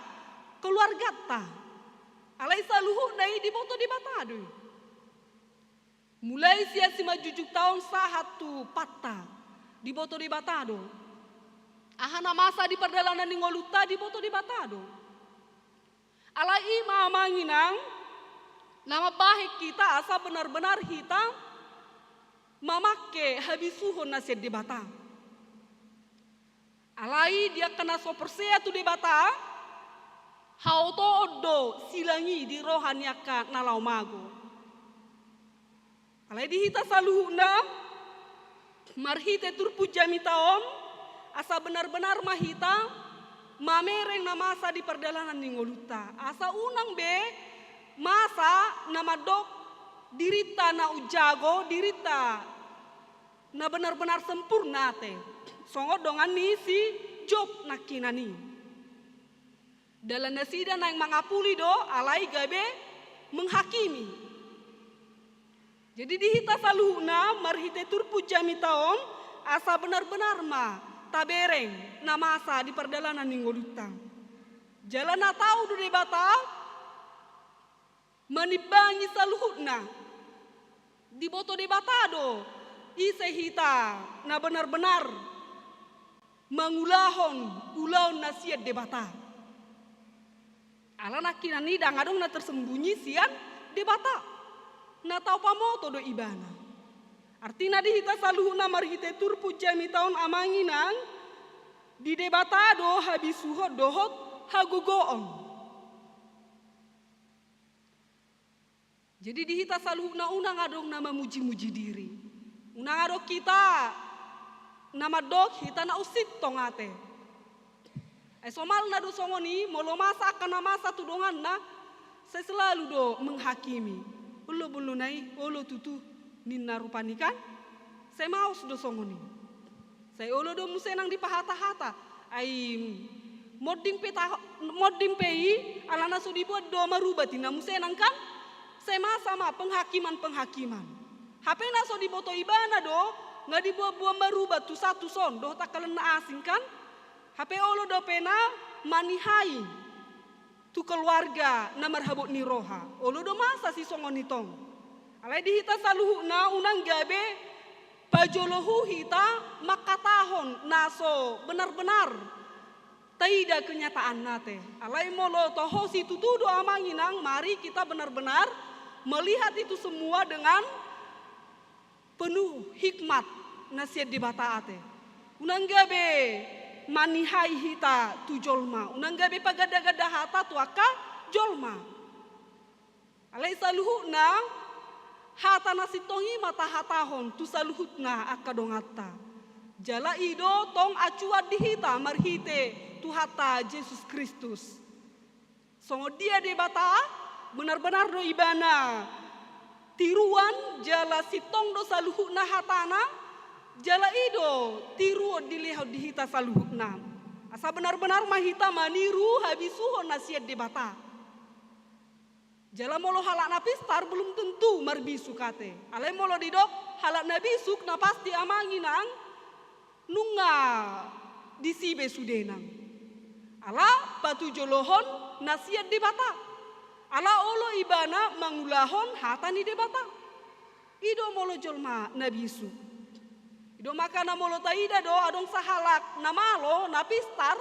keluarganta. Alai saluhutna i diboto Debata do i. Mulai sian simanjujungta on sahat tu patta, diboto Debata do. Aha na masa di pardalanan ni ngolunta diboto Debata do. Alai i ma amang inang, na mambahen hita asa benar-benar hita mamangke habisuhon na sian Debata. Alai di angka na so porsea tu Debata, haotoon do silang i di roha ni angka na laho mago. Alai di hita saluhutna, marhite turpuk jamita on, asa benar-benar ma hita mamereng na masa di pardalanan ni ngolunta. Asa unang be masa na mandok dirinta na umjago, dirinta na benar-benar sempurna ate. Songon dongan ni si Job nangkinan i. Dalan nasida naeng mangapuli do, alai gabe menghakimi. Jadi di hita saluhutna marhite turpuk jamita on, asa benar-benar ma tabereng na masa di pardalanan ni ngolunta. Jala na tau do Debata manimbangi saluhutna. Diboto Debata do ise hita na benar-benar mangulahon ulaon na sian Debata. Ala nangkinan i ndang adong na tersembunyi sian Debata. Na tau pamoto do Ibana. Artina di hita saluhutna marhite turpuk jamita on amang inang, di Debata do habisuhon dohot hagogoon. Jadi di hita saluhutna unang adong na mamuji-muji diri. Unang adong hita na mandok hita na unsintong ate. Ai somalna do songon i, molo masa angka na masa tu donganna, sai selalu do menghakimi. Olo bolona i, olo tutu ninna rupani kan? Sai maos do songon i. Sai olo do muse nang dipahata-hata. Ai monding pe ta-, monding pe i, alana so diboan do marubat i na muse nang kan? Sai masa ma penghakiman-penghakiman. Hape na so diboto ibana do, nga diboan-boan marubat tu sa tu son, dohot angka na asing kan? Hape olo dope na manihai tu keluarga na marhabot ni roha. Olo do masa sisongon i tong. Alai di hita saluhutna unang gabe pajolohu hita mangkatahon na so benar-benar taida kenyataanna ate. Alai molo toho situtu do amang inang, mari kita benar-benar melihat itu semua dengan penuh hikmat na sian Debata ate. Unang gabe manihai hita tu jolma, unang gabe paganda-ganda hata tu angka jolma. Alai saluhutna hata na sintong i ma tahatahon tu saluhutna angka donganta. Jala i do tong acuan di hita marhite Tuhanta Jesus Kristus. Songon dia Debata, Benar-benar do ibana tiruan jala sintong do saluhutna hatana, jala i do tiruon dilehon di hita saluhutna. Asa benar-benar ma hita maniru habisuhon na sian Debata. Jala molo halak na pistar belum tentu marbisuk ate. Alai molo didok halak na bisuk na pasti amang inang nunga disi be sudena. Ala patujolohon na sian Debata. Ala olo ibana mangulahon hata ni Debata. I do molo jolma na bisuk. I do makana molo taida do adong sahalak na malo, na pistar,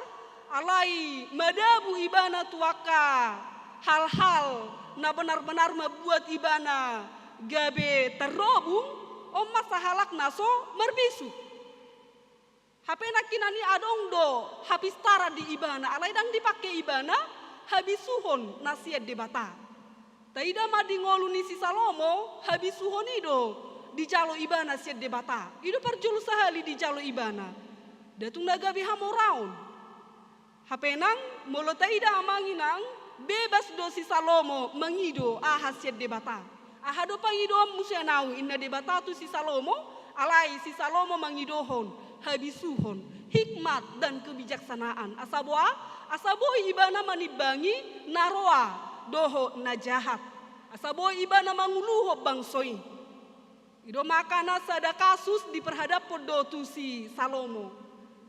alai madabu ibana tu angka hal-hal na benar-benar mambuat ibana gabe tarrobung, on ma sahalak na so marbisuk. Hape nangkinan i adong do hapistaran di ibana, alai ndang dipangke ibana habisuhon na sian Debata. Taida ma di ngolu ni si Salomo, habisuhon i do dijalo ibana sian Debata. I do parjolo sahali dijalo ibana. Nda tung na gabe hamoraon. Hape nang, molo taida amang inang, bebas do si Salomo mangido aha sian Debata. Aha do pangidoan muse ahu, inna Debata tu si Salomo, alai si Salomo mangidohon habisuhon, hikmat dan kebijaksanaan. Asa boa, asa boi ibana manimbangi na roa dohot na jahat. Asa boi ibana manguluhon bangso i. I do makana sada kasus diperhadaphon do tu si Salomo.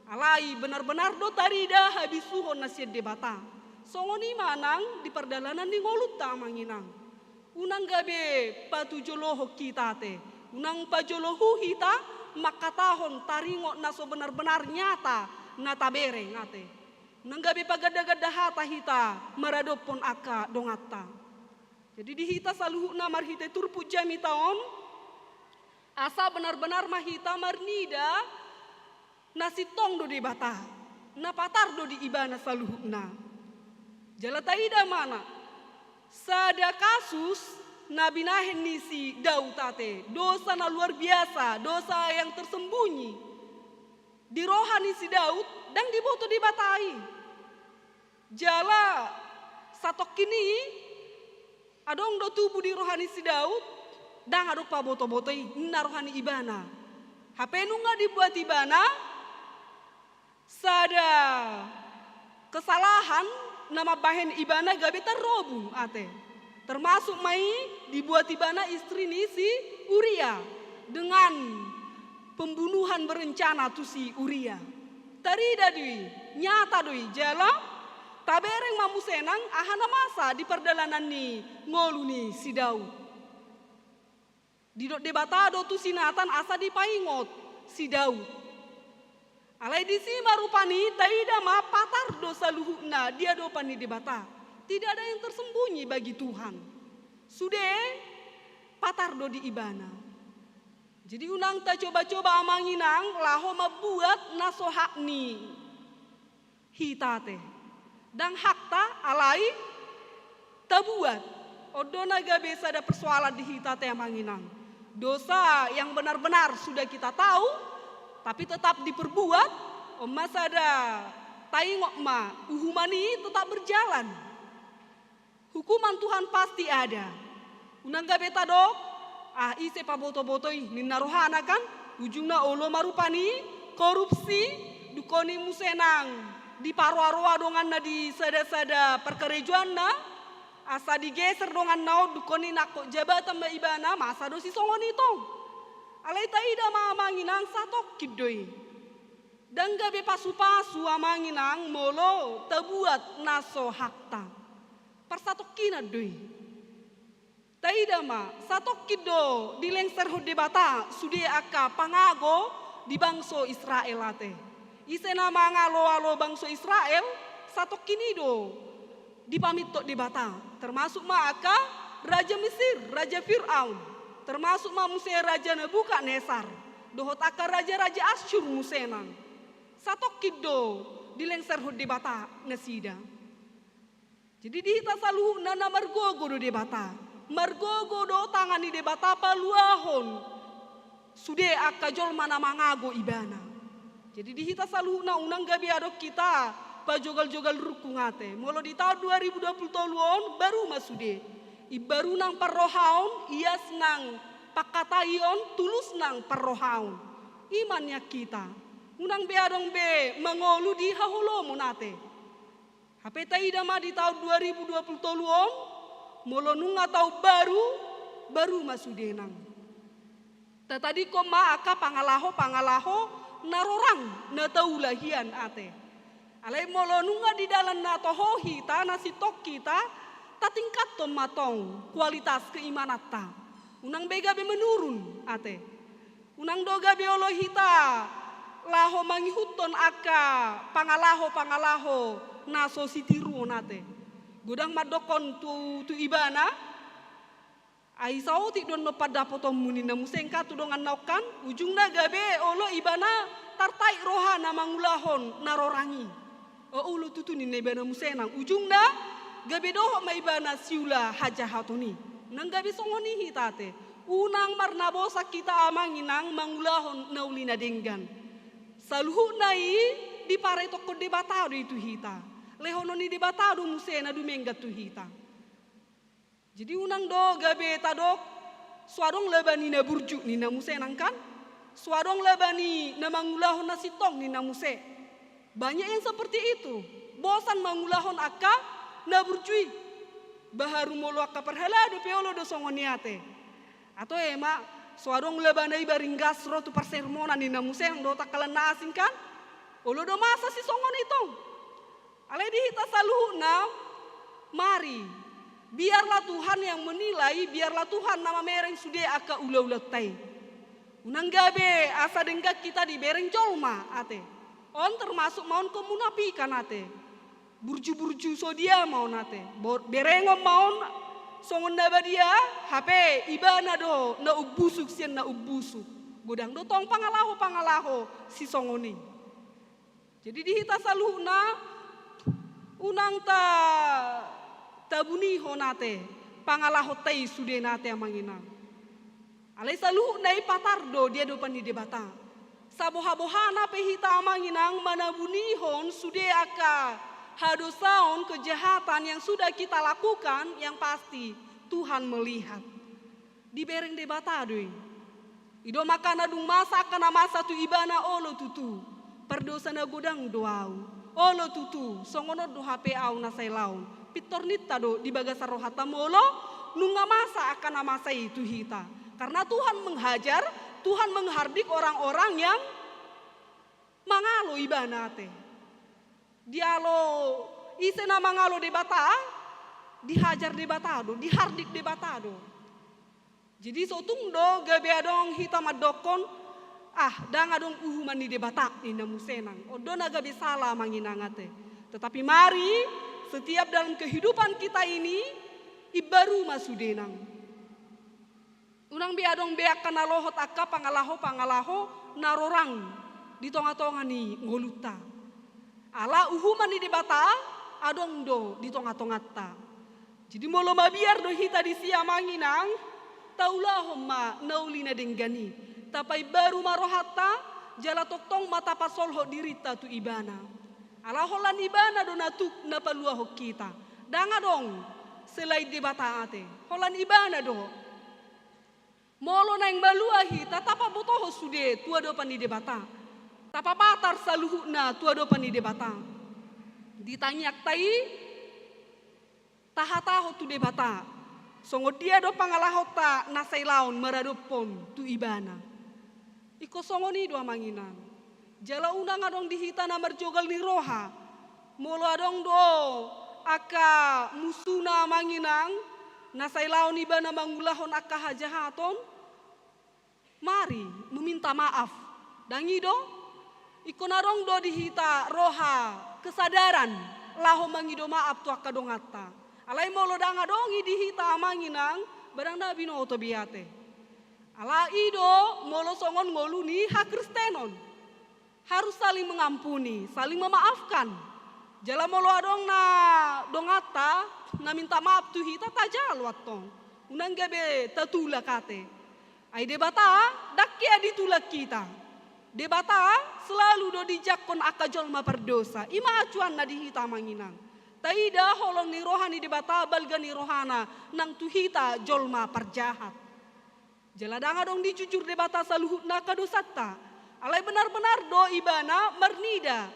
Alai benar-benar do tarida habisuhon na sian Debata. Songon i ma nang di pardalanan ni ngolunta amang inang. Unang gabe patujolohon hita ate. Unang pajolohu hita mangkatahon taringot na so benar-benar nyata na tabereng ate. Unang gabe paganda-ganda hata hita maradophon angka donganta. Jadi di hita saluhutna marhite turpuk jamita on, asa benar-benar ma hita marnida na sintong do Debata, na patar do di ibana saluhutna. Jala taida ma na sada kasus na binahen ni si Daud ate, dosa na luar biasa, dosa yang tersembunyi. Di roha ni si Daud, ndang diboto Debata i. Jala satongkin i adong do tubu di roha ni si Daud, ndang adong paboto-boto i, ninna roha ni ibana. Hape nunga dibuat ibana sada kesalahan na mambahen ibana gabe tarrobung ate. Termasuk ma i dibuat ibana istri ni si Uria dengan pembunuhan berencana tu si Uria. Tarida do i, nyata do i, jala tabereng ma muse nang aha na masa di pardalanan ni ngolu ni si Daud. Didok Debata do tu si Natan asa dipaingot si Daud. Alai disi ma rupani taida ma patar do saluhutna di adopan ni Debata. Tidak ada yang tersembunyi bagi Tuhan. Sude patar do di ibana. Jadi unang tacoba-coba amang inang laho mambuat na so hak ni hita ate. Ndang hakta alai tabuat. On do na gabe sada persoalan di hita ate amang inang. Dosa yang benar-benar sudah kita tahu, tapi tetap diperbuat, on ma sada taingot ma uhuman i tetap berjalan. Hukuman Tuhan pasti ada. Unang gabe tadok, ah, ise paboto-boto i, ninna rohana kan, ujungna olo ma rupani korupsi, dungkon i muse nang diparoa-roa donganna di sada-sada parkarejoanna, asa digeser donganna on, dungkon i nangkok jabatan ma ibana, masa do sisongon i tong. Alai taida ma amang inang satongkin do i. Ndang gabe pasu-pasu amang inang molo tabuat na so hakta. Parsatongkinan do i. Taida ma, satongkin do dilengserhon Debata sude angka pangago di bangso Israel ate. Ise na mangalo-alo bangso Israel, satongkin i do dipamintot Debata, termasuk ma angka raja Mesir, raja Firaun, termasuk ma muse raja Nebukadnesar, dohot angka raja-raja Asyur muse nang. Satongkin do dilengserhon Debata nasida. Jadi di hita saluhutna na margogo do Debata. Margogo do tangan ni Debata paluahon sude angka jolma na mangago ibana. Jadi di hita saluhutna unang gabe adong hita pajogal-jogal rungkung ate. Molo di taon dua ribu dua puluh tolu on baru ma sude. Imbaru nang parrohaon, ias nang pangkataion, tulus nang parrohaon. I ma nian hita. Unang be adong be mangolu di haholomon ate. Hape taida ma di taon dua ribu dua puluh tolu on, molo nunga taon baru, baru ma sude nang. Tatadingkon ma angka pangalaho-pangalaho na rorang na taula hian ate. Alai molo nunga di dalan na toho hita, na sintong hita, tatingkathon ma tong kualitas keimananta. Unang be gabe menurun ate. Unang do gabe olo hita laho mangihuthon angka pangalaho-pangalaho na so sitiruon ate. Godang mandokkon tu, tu ibana, ai saotik do annon pandapotonmu ninna muse kan tu dongan na on kan, ujungna gabe olo ibana tartarik rohana mangulahon na rorang i. O olo tutu ninna ibana muse nang, ujungna gabe dohot ma ibana siula hajahaton i. Unang gabe songon i hita ate. Unang marnabosak hita amang inang mangulahon na uli na denggan. Saluhutna i diparetokkon Debata do i tu hita. Lehonon ni Debata do muse na dumenggan tu hita. Jadi unang do gabe tadok, so adong laba ni na burju ninna muse nang kan? So adong laba ni na mangulahon na sintong ninna muse. Banyak yang seperti itu. Bosan mangulahon angka na burju i. Baharu molo angka parhalado pe olo do songon i ate. Atau ema, so adong laba na i baringgas ro tu parsermonan ninna muse nang dohot angka na asing kan? Olo do masa sisongon i tong. Alai di hita saluhutna, mari, biarlah Tuhan yang menilai, biarlah Tuhan na mamereng sude angka ulaulanta i. Unang gabe asa denggan hita dibereng jolma ate. On termasuk ma on kemunafikan ate. Burju-burju so dia ma on ate. Bo-, berengon ma on songon na badia, hape ibana do na umbusuk sian na umbusuk. Godang do tong pangalaho-pangalaho sisongon i. Jadi di hita saluhutna, unang ta, tabunihon ate pangalahonta i sudena ate amang inang. Alai saluhutna i patar do di adopan ni Debata. Saboha-bohana pe hita amang inang manabunihon sude angka hadosaon, kejahatan yang sudah kita lakukan, yang pasti Tuhan melihat. Dibereng Debata do i. I do maka na dung masa angka na masa tu ibana, olo tutu, pardosa na godang do ahu. Olo tutu, songon on do hape ahu na sai laon. Pintor ninta do di bagasan rohanta molo nunga masa angka na masa i tu hita. Karena Tuhan menghajar, Tuhan menghardik orang-orang yang mangalo ibana ate. Dialo ise na mangalo Debata, dihajar Debata do, dihardik Debata do. Jadi so tung do gabe adong hita mandokkon, ah, ndang adong uhuman ni Debata ninna muse nang. On do na gabe sala amang inang ate. Tetapi mari, setiap dalam kehidupan kita ini, imbaru ma sude nang. Unang be adong be angka na lohot angka pangalaho-pangalaho na rorang di tonga-tonga ni ngolunta. Ala uhuman ni Debata adong do di tonga-tonganta. Jadi molo mabiar do hita disi amang inang, taulahon ma na uli na denggan i. Tapaimbaru ma rohanta, jala tongtong ma tapasolhot dirinta tu ibana. Ala holan ibana do na tuk na paluahon hita. Ndang adong selain Debata ate. Holan ibana do. Molo naeng malua hita, tapabotohon sude tu adopan ni Debata. Tapapatar saluhutna tu adopan ni Debata. Di tangiangta i, tahatahon tu Debata. Songon dia do pangalahonta na sai laon maradophon tu ibana. Ingkon songon i do amang inang. Jala unang adong di hita na marjogal ni roha. Molo adong do angka musuna amang inang, na sai laon ibana mangulahon angka hajahaton, mari meminta maaf. Ndang i do? Ingkon adong do di hita roha kesadaran laho mangido maaf tu angka donganta. Alai molo ndang adong i di hita amang inang, ba ndang na binoto be ate. Ala i do molo songon ngolu ni hakristenon. Harus saling mengampuni, saling memaafkan. Jala molo adong na donganta na minta maaf tu hita, tajalo antong. Unang gabe tatulak ate. Ai Debata ndang hea ditulak hita. Debata selalu do dijangkon angka jolma pardosa. I ma acuanna di hita amang inang. Taida holong ni roha ni Debata, balga ni rohana nang tu hita jolma parjahat. Jala ndang adong dijujur Debata saluhutna angka dosanta. Alai benar-benar do Ibana marnida.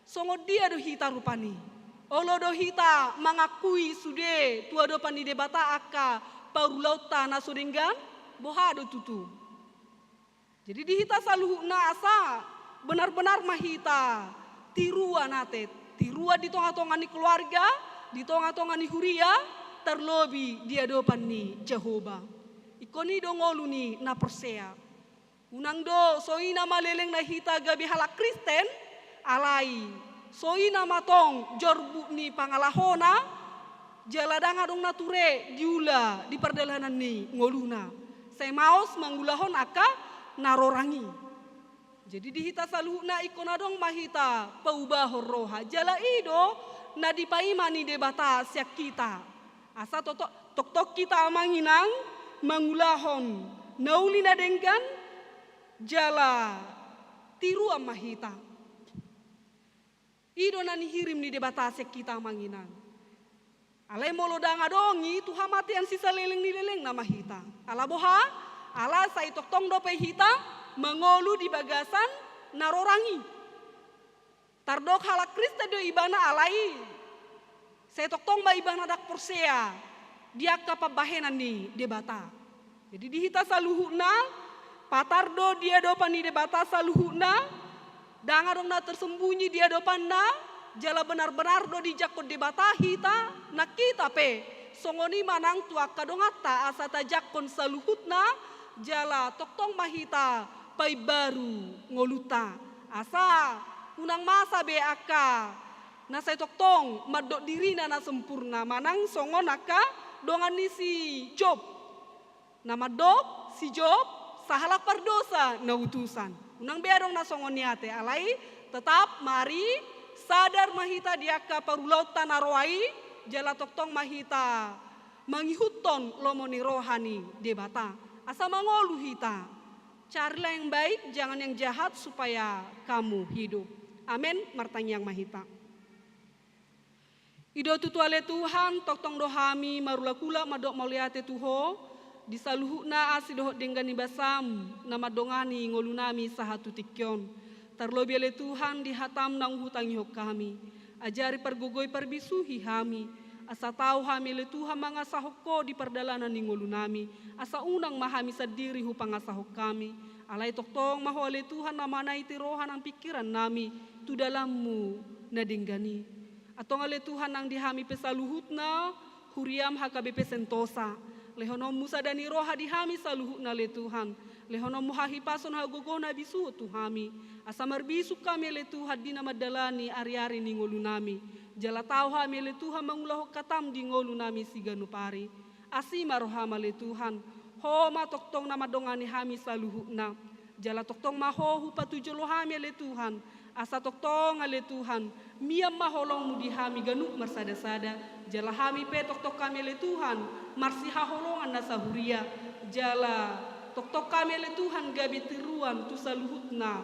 Songon dia do hita rupani? Olo do hita mangakui sude tu adopan ni Debata angka parulaonta na so denggan? Boha do tutu? Jadi di hita saluhutna asa benar-benar ma hita tiruan ate, tiruan di tonga-tonga ni keluarga, di tonga-tonga ni huria, tarlobi di adopan ni Jahowa. Ingkon i do ngolu ni na porsea. Unang do so ina ma lelengna hita gabe halak Kristen, alai so ina ma tong jorbut ni pangalahona, jala ndang adong na ture diula di pardalanan ni ngoluna. Sai maos mangulahon angka na rorang i. Jadi di hita saluhutna ingkon adong ma hita paubahon roha, jala i do na dipaima ni Debata sian hita. Asa toktok, toktok hita amang inang mangulahon na uli na denggan, jala tiruan ma hita. I do na nihirim ni Debata sian hita amang inang. Alai molo ndang adong i, tu hamatean sisaleleng ni lelengna ma hita. Ala boha? Ala sai tongtong dope hita mangolu di bagasan na rorang i. Tardok halak Kristen do ibana, alai sai tongtong ma ibana ndang porsea di angka pambahenan ni Debata. Jadi di hita saluhutna, patar do di adopan ni Debata saluhutna, ndang adong na tersembunyi di adopanna, jala benar-benar do dijangkon Debata hita, nang hita pe songon i manang tu angka donganta asa tajangkon saluhutna, jala tongtong ma hita paimbaru ngolunta. Asa unang masa be angka na sai tongtong mandok dirina na sempurna, manang songon angka dongan ni si Job. Na mandok si Job sahalak pardosa na utusan. Unang be adong na songon i ate, alai tetap mari sadar ma hita di angka parulaonta na roa i, jala tongtong ma hita mangihuthon lomo ni roha ni Debata. Asa mangolu hita. Carilah yang baik, jangan yang jahat, supaya kamu hidup. Amen. Martangiang ma hita. I do tutu ale Tuhan, tongtong do hami marulak-ulak mandok mauliate tu Ho, di saluhutna asi dohot denggan ni basam, na mandongani ngolunami sahat tu tingki on. Tarlobi ale Tuhan di hatam naung hutangihon hami. Ajari, pargogoi, parbisuhi hami, asa tau hami ale Tuhan mangasahon Ho di pardalanan ni ngolunami, asa unang ma hami sandiri hupangasahon hami. Alai tongtong ma Ho ale Tuhan na manaiti roha nang pingkirannami tu dalanMu na denggan i. Antong ale Tuhan nang di hami pe saluhutna, huriaM H K B P Sentosa. LehononMu sada ni roha di hami saluhutna ale Tuhan. LehononMu hahipason, hagogoon, habisuhon tu hami. Asa marbisuk hami ale Tuhan di na mandalani ari-ari ni ngolunami. Jala tau hami ale Tuhan mangulahon hataM di ngolunami siganup ari. Asi ma rohaM ale Tuhan. Ho ma tongtong na mandongani hami saluhutna. Jala tongtong ma Ho hupatujolo hami ale Tuhan. Asa tongtong ale Tuhan, mian ma holongMu di hami ganup marsada-sada. Jala hami pe tongtong hami ale Tuhan marsihaholongan na sahuria. Jala tongtong hami ale Tuhan gabe tiruan tu saluhutna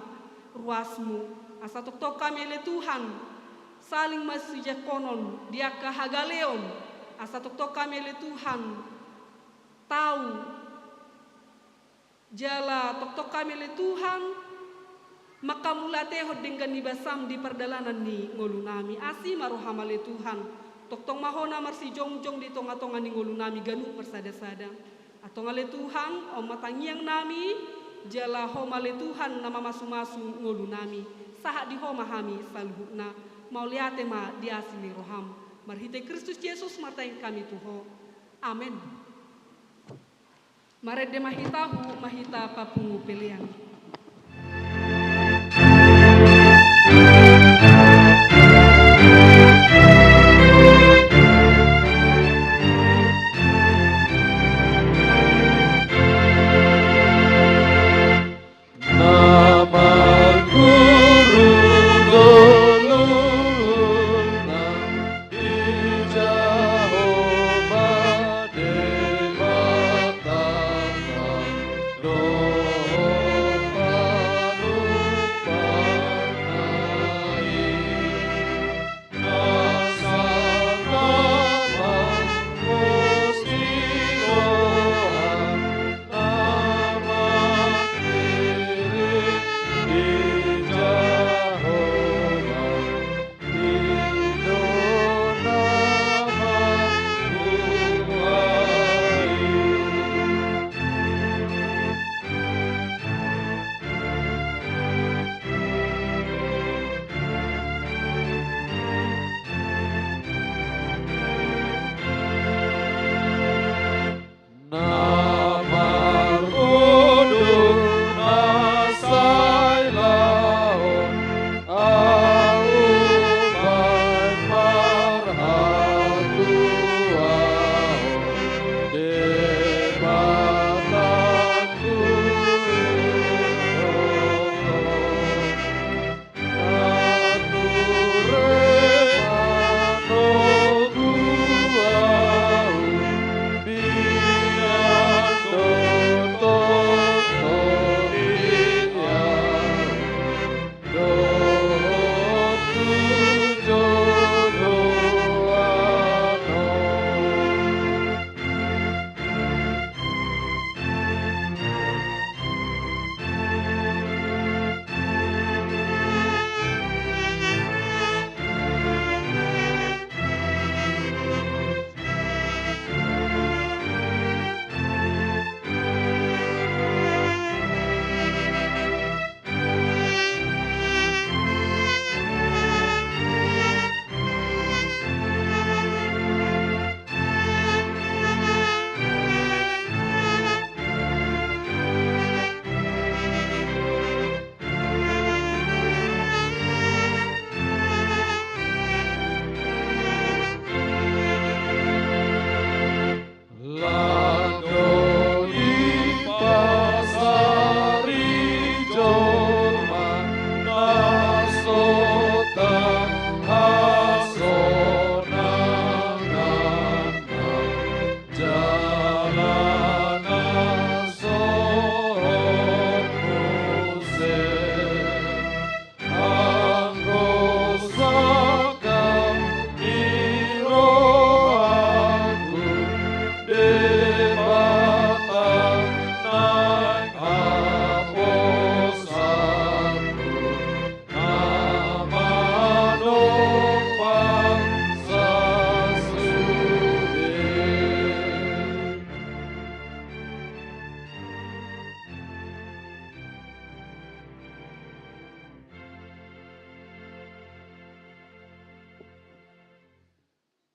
ruasMu. Asa tongtong hami ale Tuhan saling masijangkonon di angka hagaleon. Asa tongtong hami ale Tuhan tau. Jala tongtong hami ale Tuhan manghamauliatehon denggan ni basaM di pardalanan ni ngolunami. Asi ma rohaM ale Tuhan. Tongtong ma Ho na marsijongjong di tonga-tonga ni ngolunami ganup marsada-sada. Antong ale Tuhan, on ma tangiangnami, jala Ho ma ale Tuhan na mamasu-masu ngolunami. Sahat di Ho ma hami saluhutna. Mauliate ma di asi ni rohaM. Marhite Kristus Jesus martangiang hami tu Ho. Amen. Marende ma hita, huhut ma hita papungu pelean. Na mangguru ngoluna di Jahowa Debata, dohot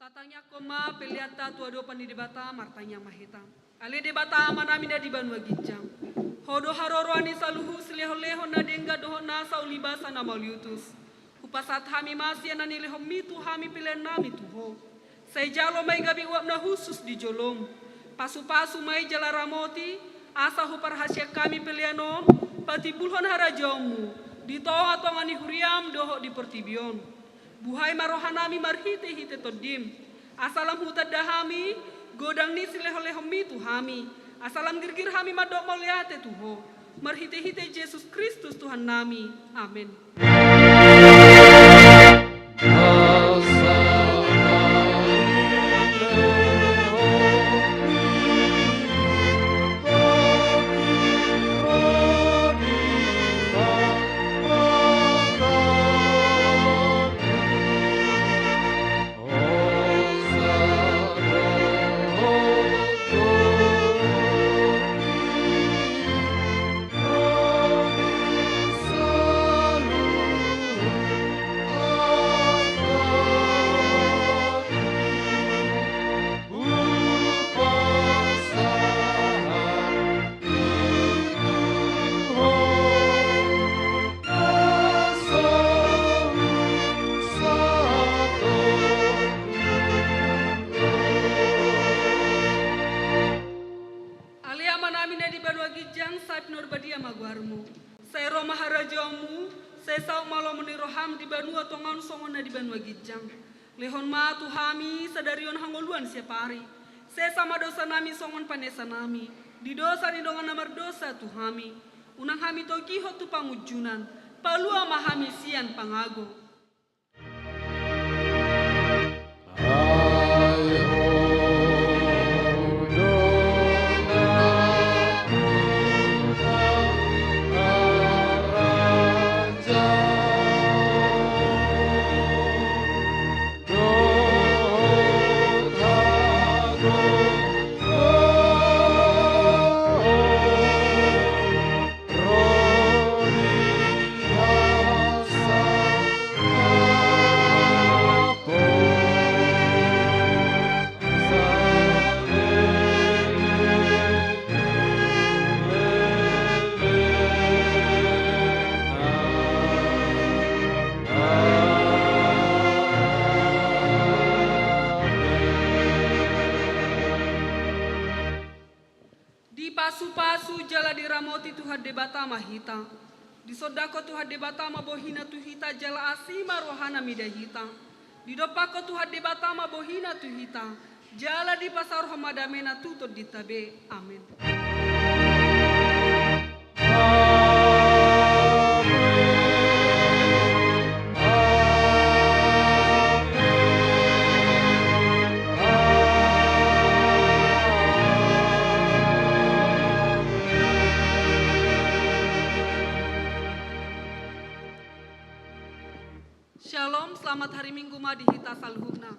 Tatangiangkon ma peleanta tu adopan ni Debata, martangiang ma hita. Ale Debata Amanami na di banua ginjang, Ho do haroroan ni saluhut silehonlehon na denggan dohot nasa ulibasa na mauliutus. Hupasahat hami ma sian na nilehonMi tu hami peleannami tu Ho. Sai jalo ma i gabe uap na hushus di joloM. Pasupasu ma i jala ramoti, asa huparhaseang hami pelean on patimbulhon harajaonMu di tongatonga ni huriaM dohot di portibi on. Buhai ma rohanami marhitehite TondiM, asa lam hutanda hami godang ni silehonlehonMi tu hami, asa lam girgir hami mandok mauliate tu Ho, marhitehite Jesus Kristus Tuhannami. Amen. Ale Amanami na di banua ginjang, sai pinarbadia ma goarMu. Sai ro ma harajaonMu. Sai saut ma lomo ni rohaM di banua tonga on songon na di banua ginjang. Lehon ma tu hami sadari on hangoluan siapari. Sesa ma dosanami songon panesanami di dosa ni dongan na mardosa tu hami. Unang hami togihon tu pangunjunan. Palua ma hami sian pangago. Dipasupasu jala diramoti Tuhan Debata ma hita. Disondangkon Tuhan Debata ma bohiNa tu hita jala asi ma rohaNa mida hita. Didompakkon Tuhan Debata ma bohiNa tu hita, jala dipasaorhon ma dameNa tu tondinta be. Amen. Shalom, selamat hari Minggu ma di hita saluhutna.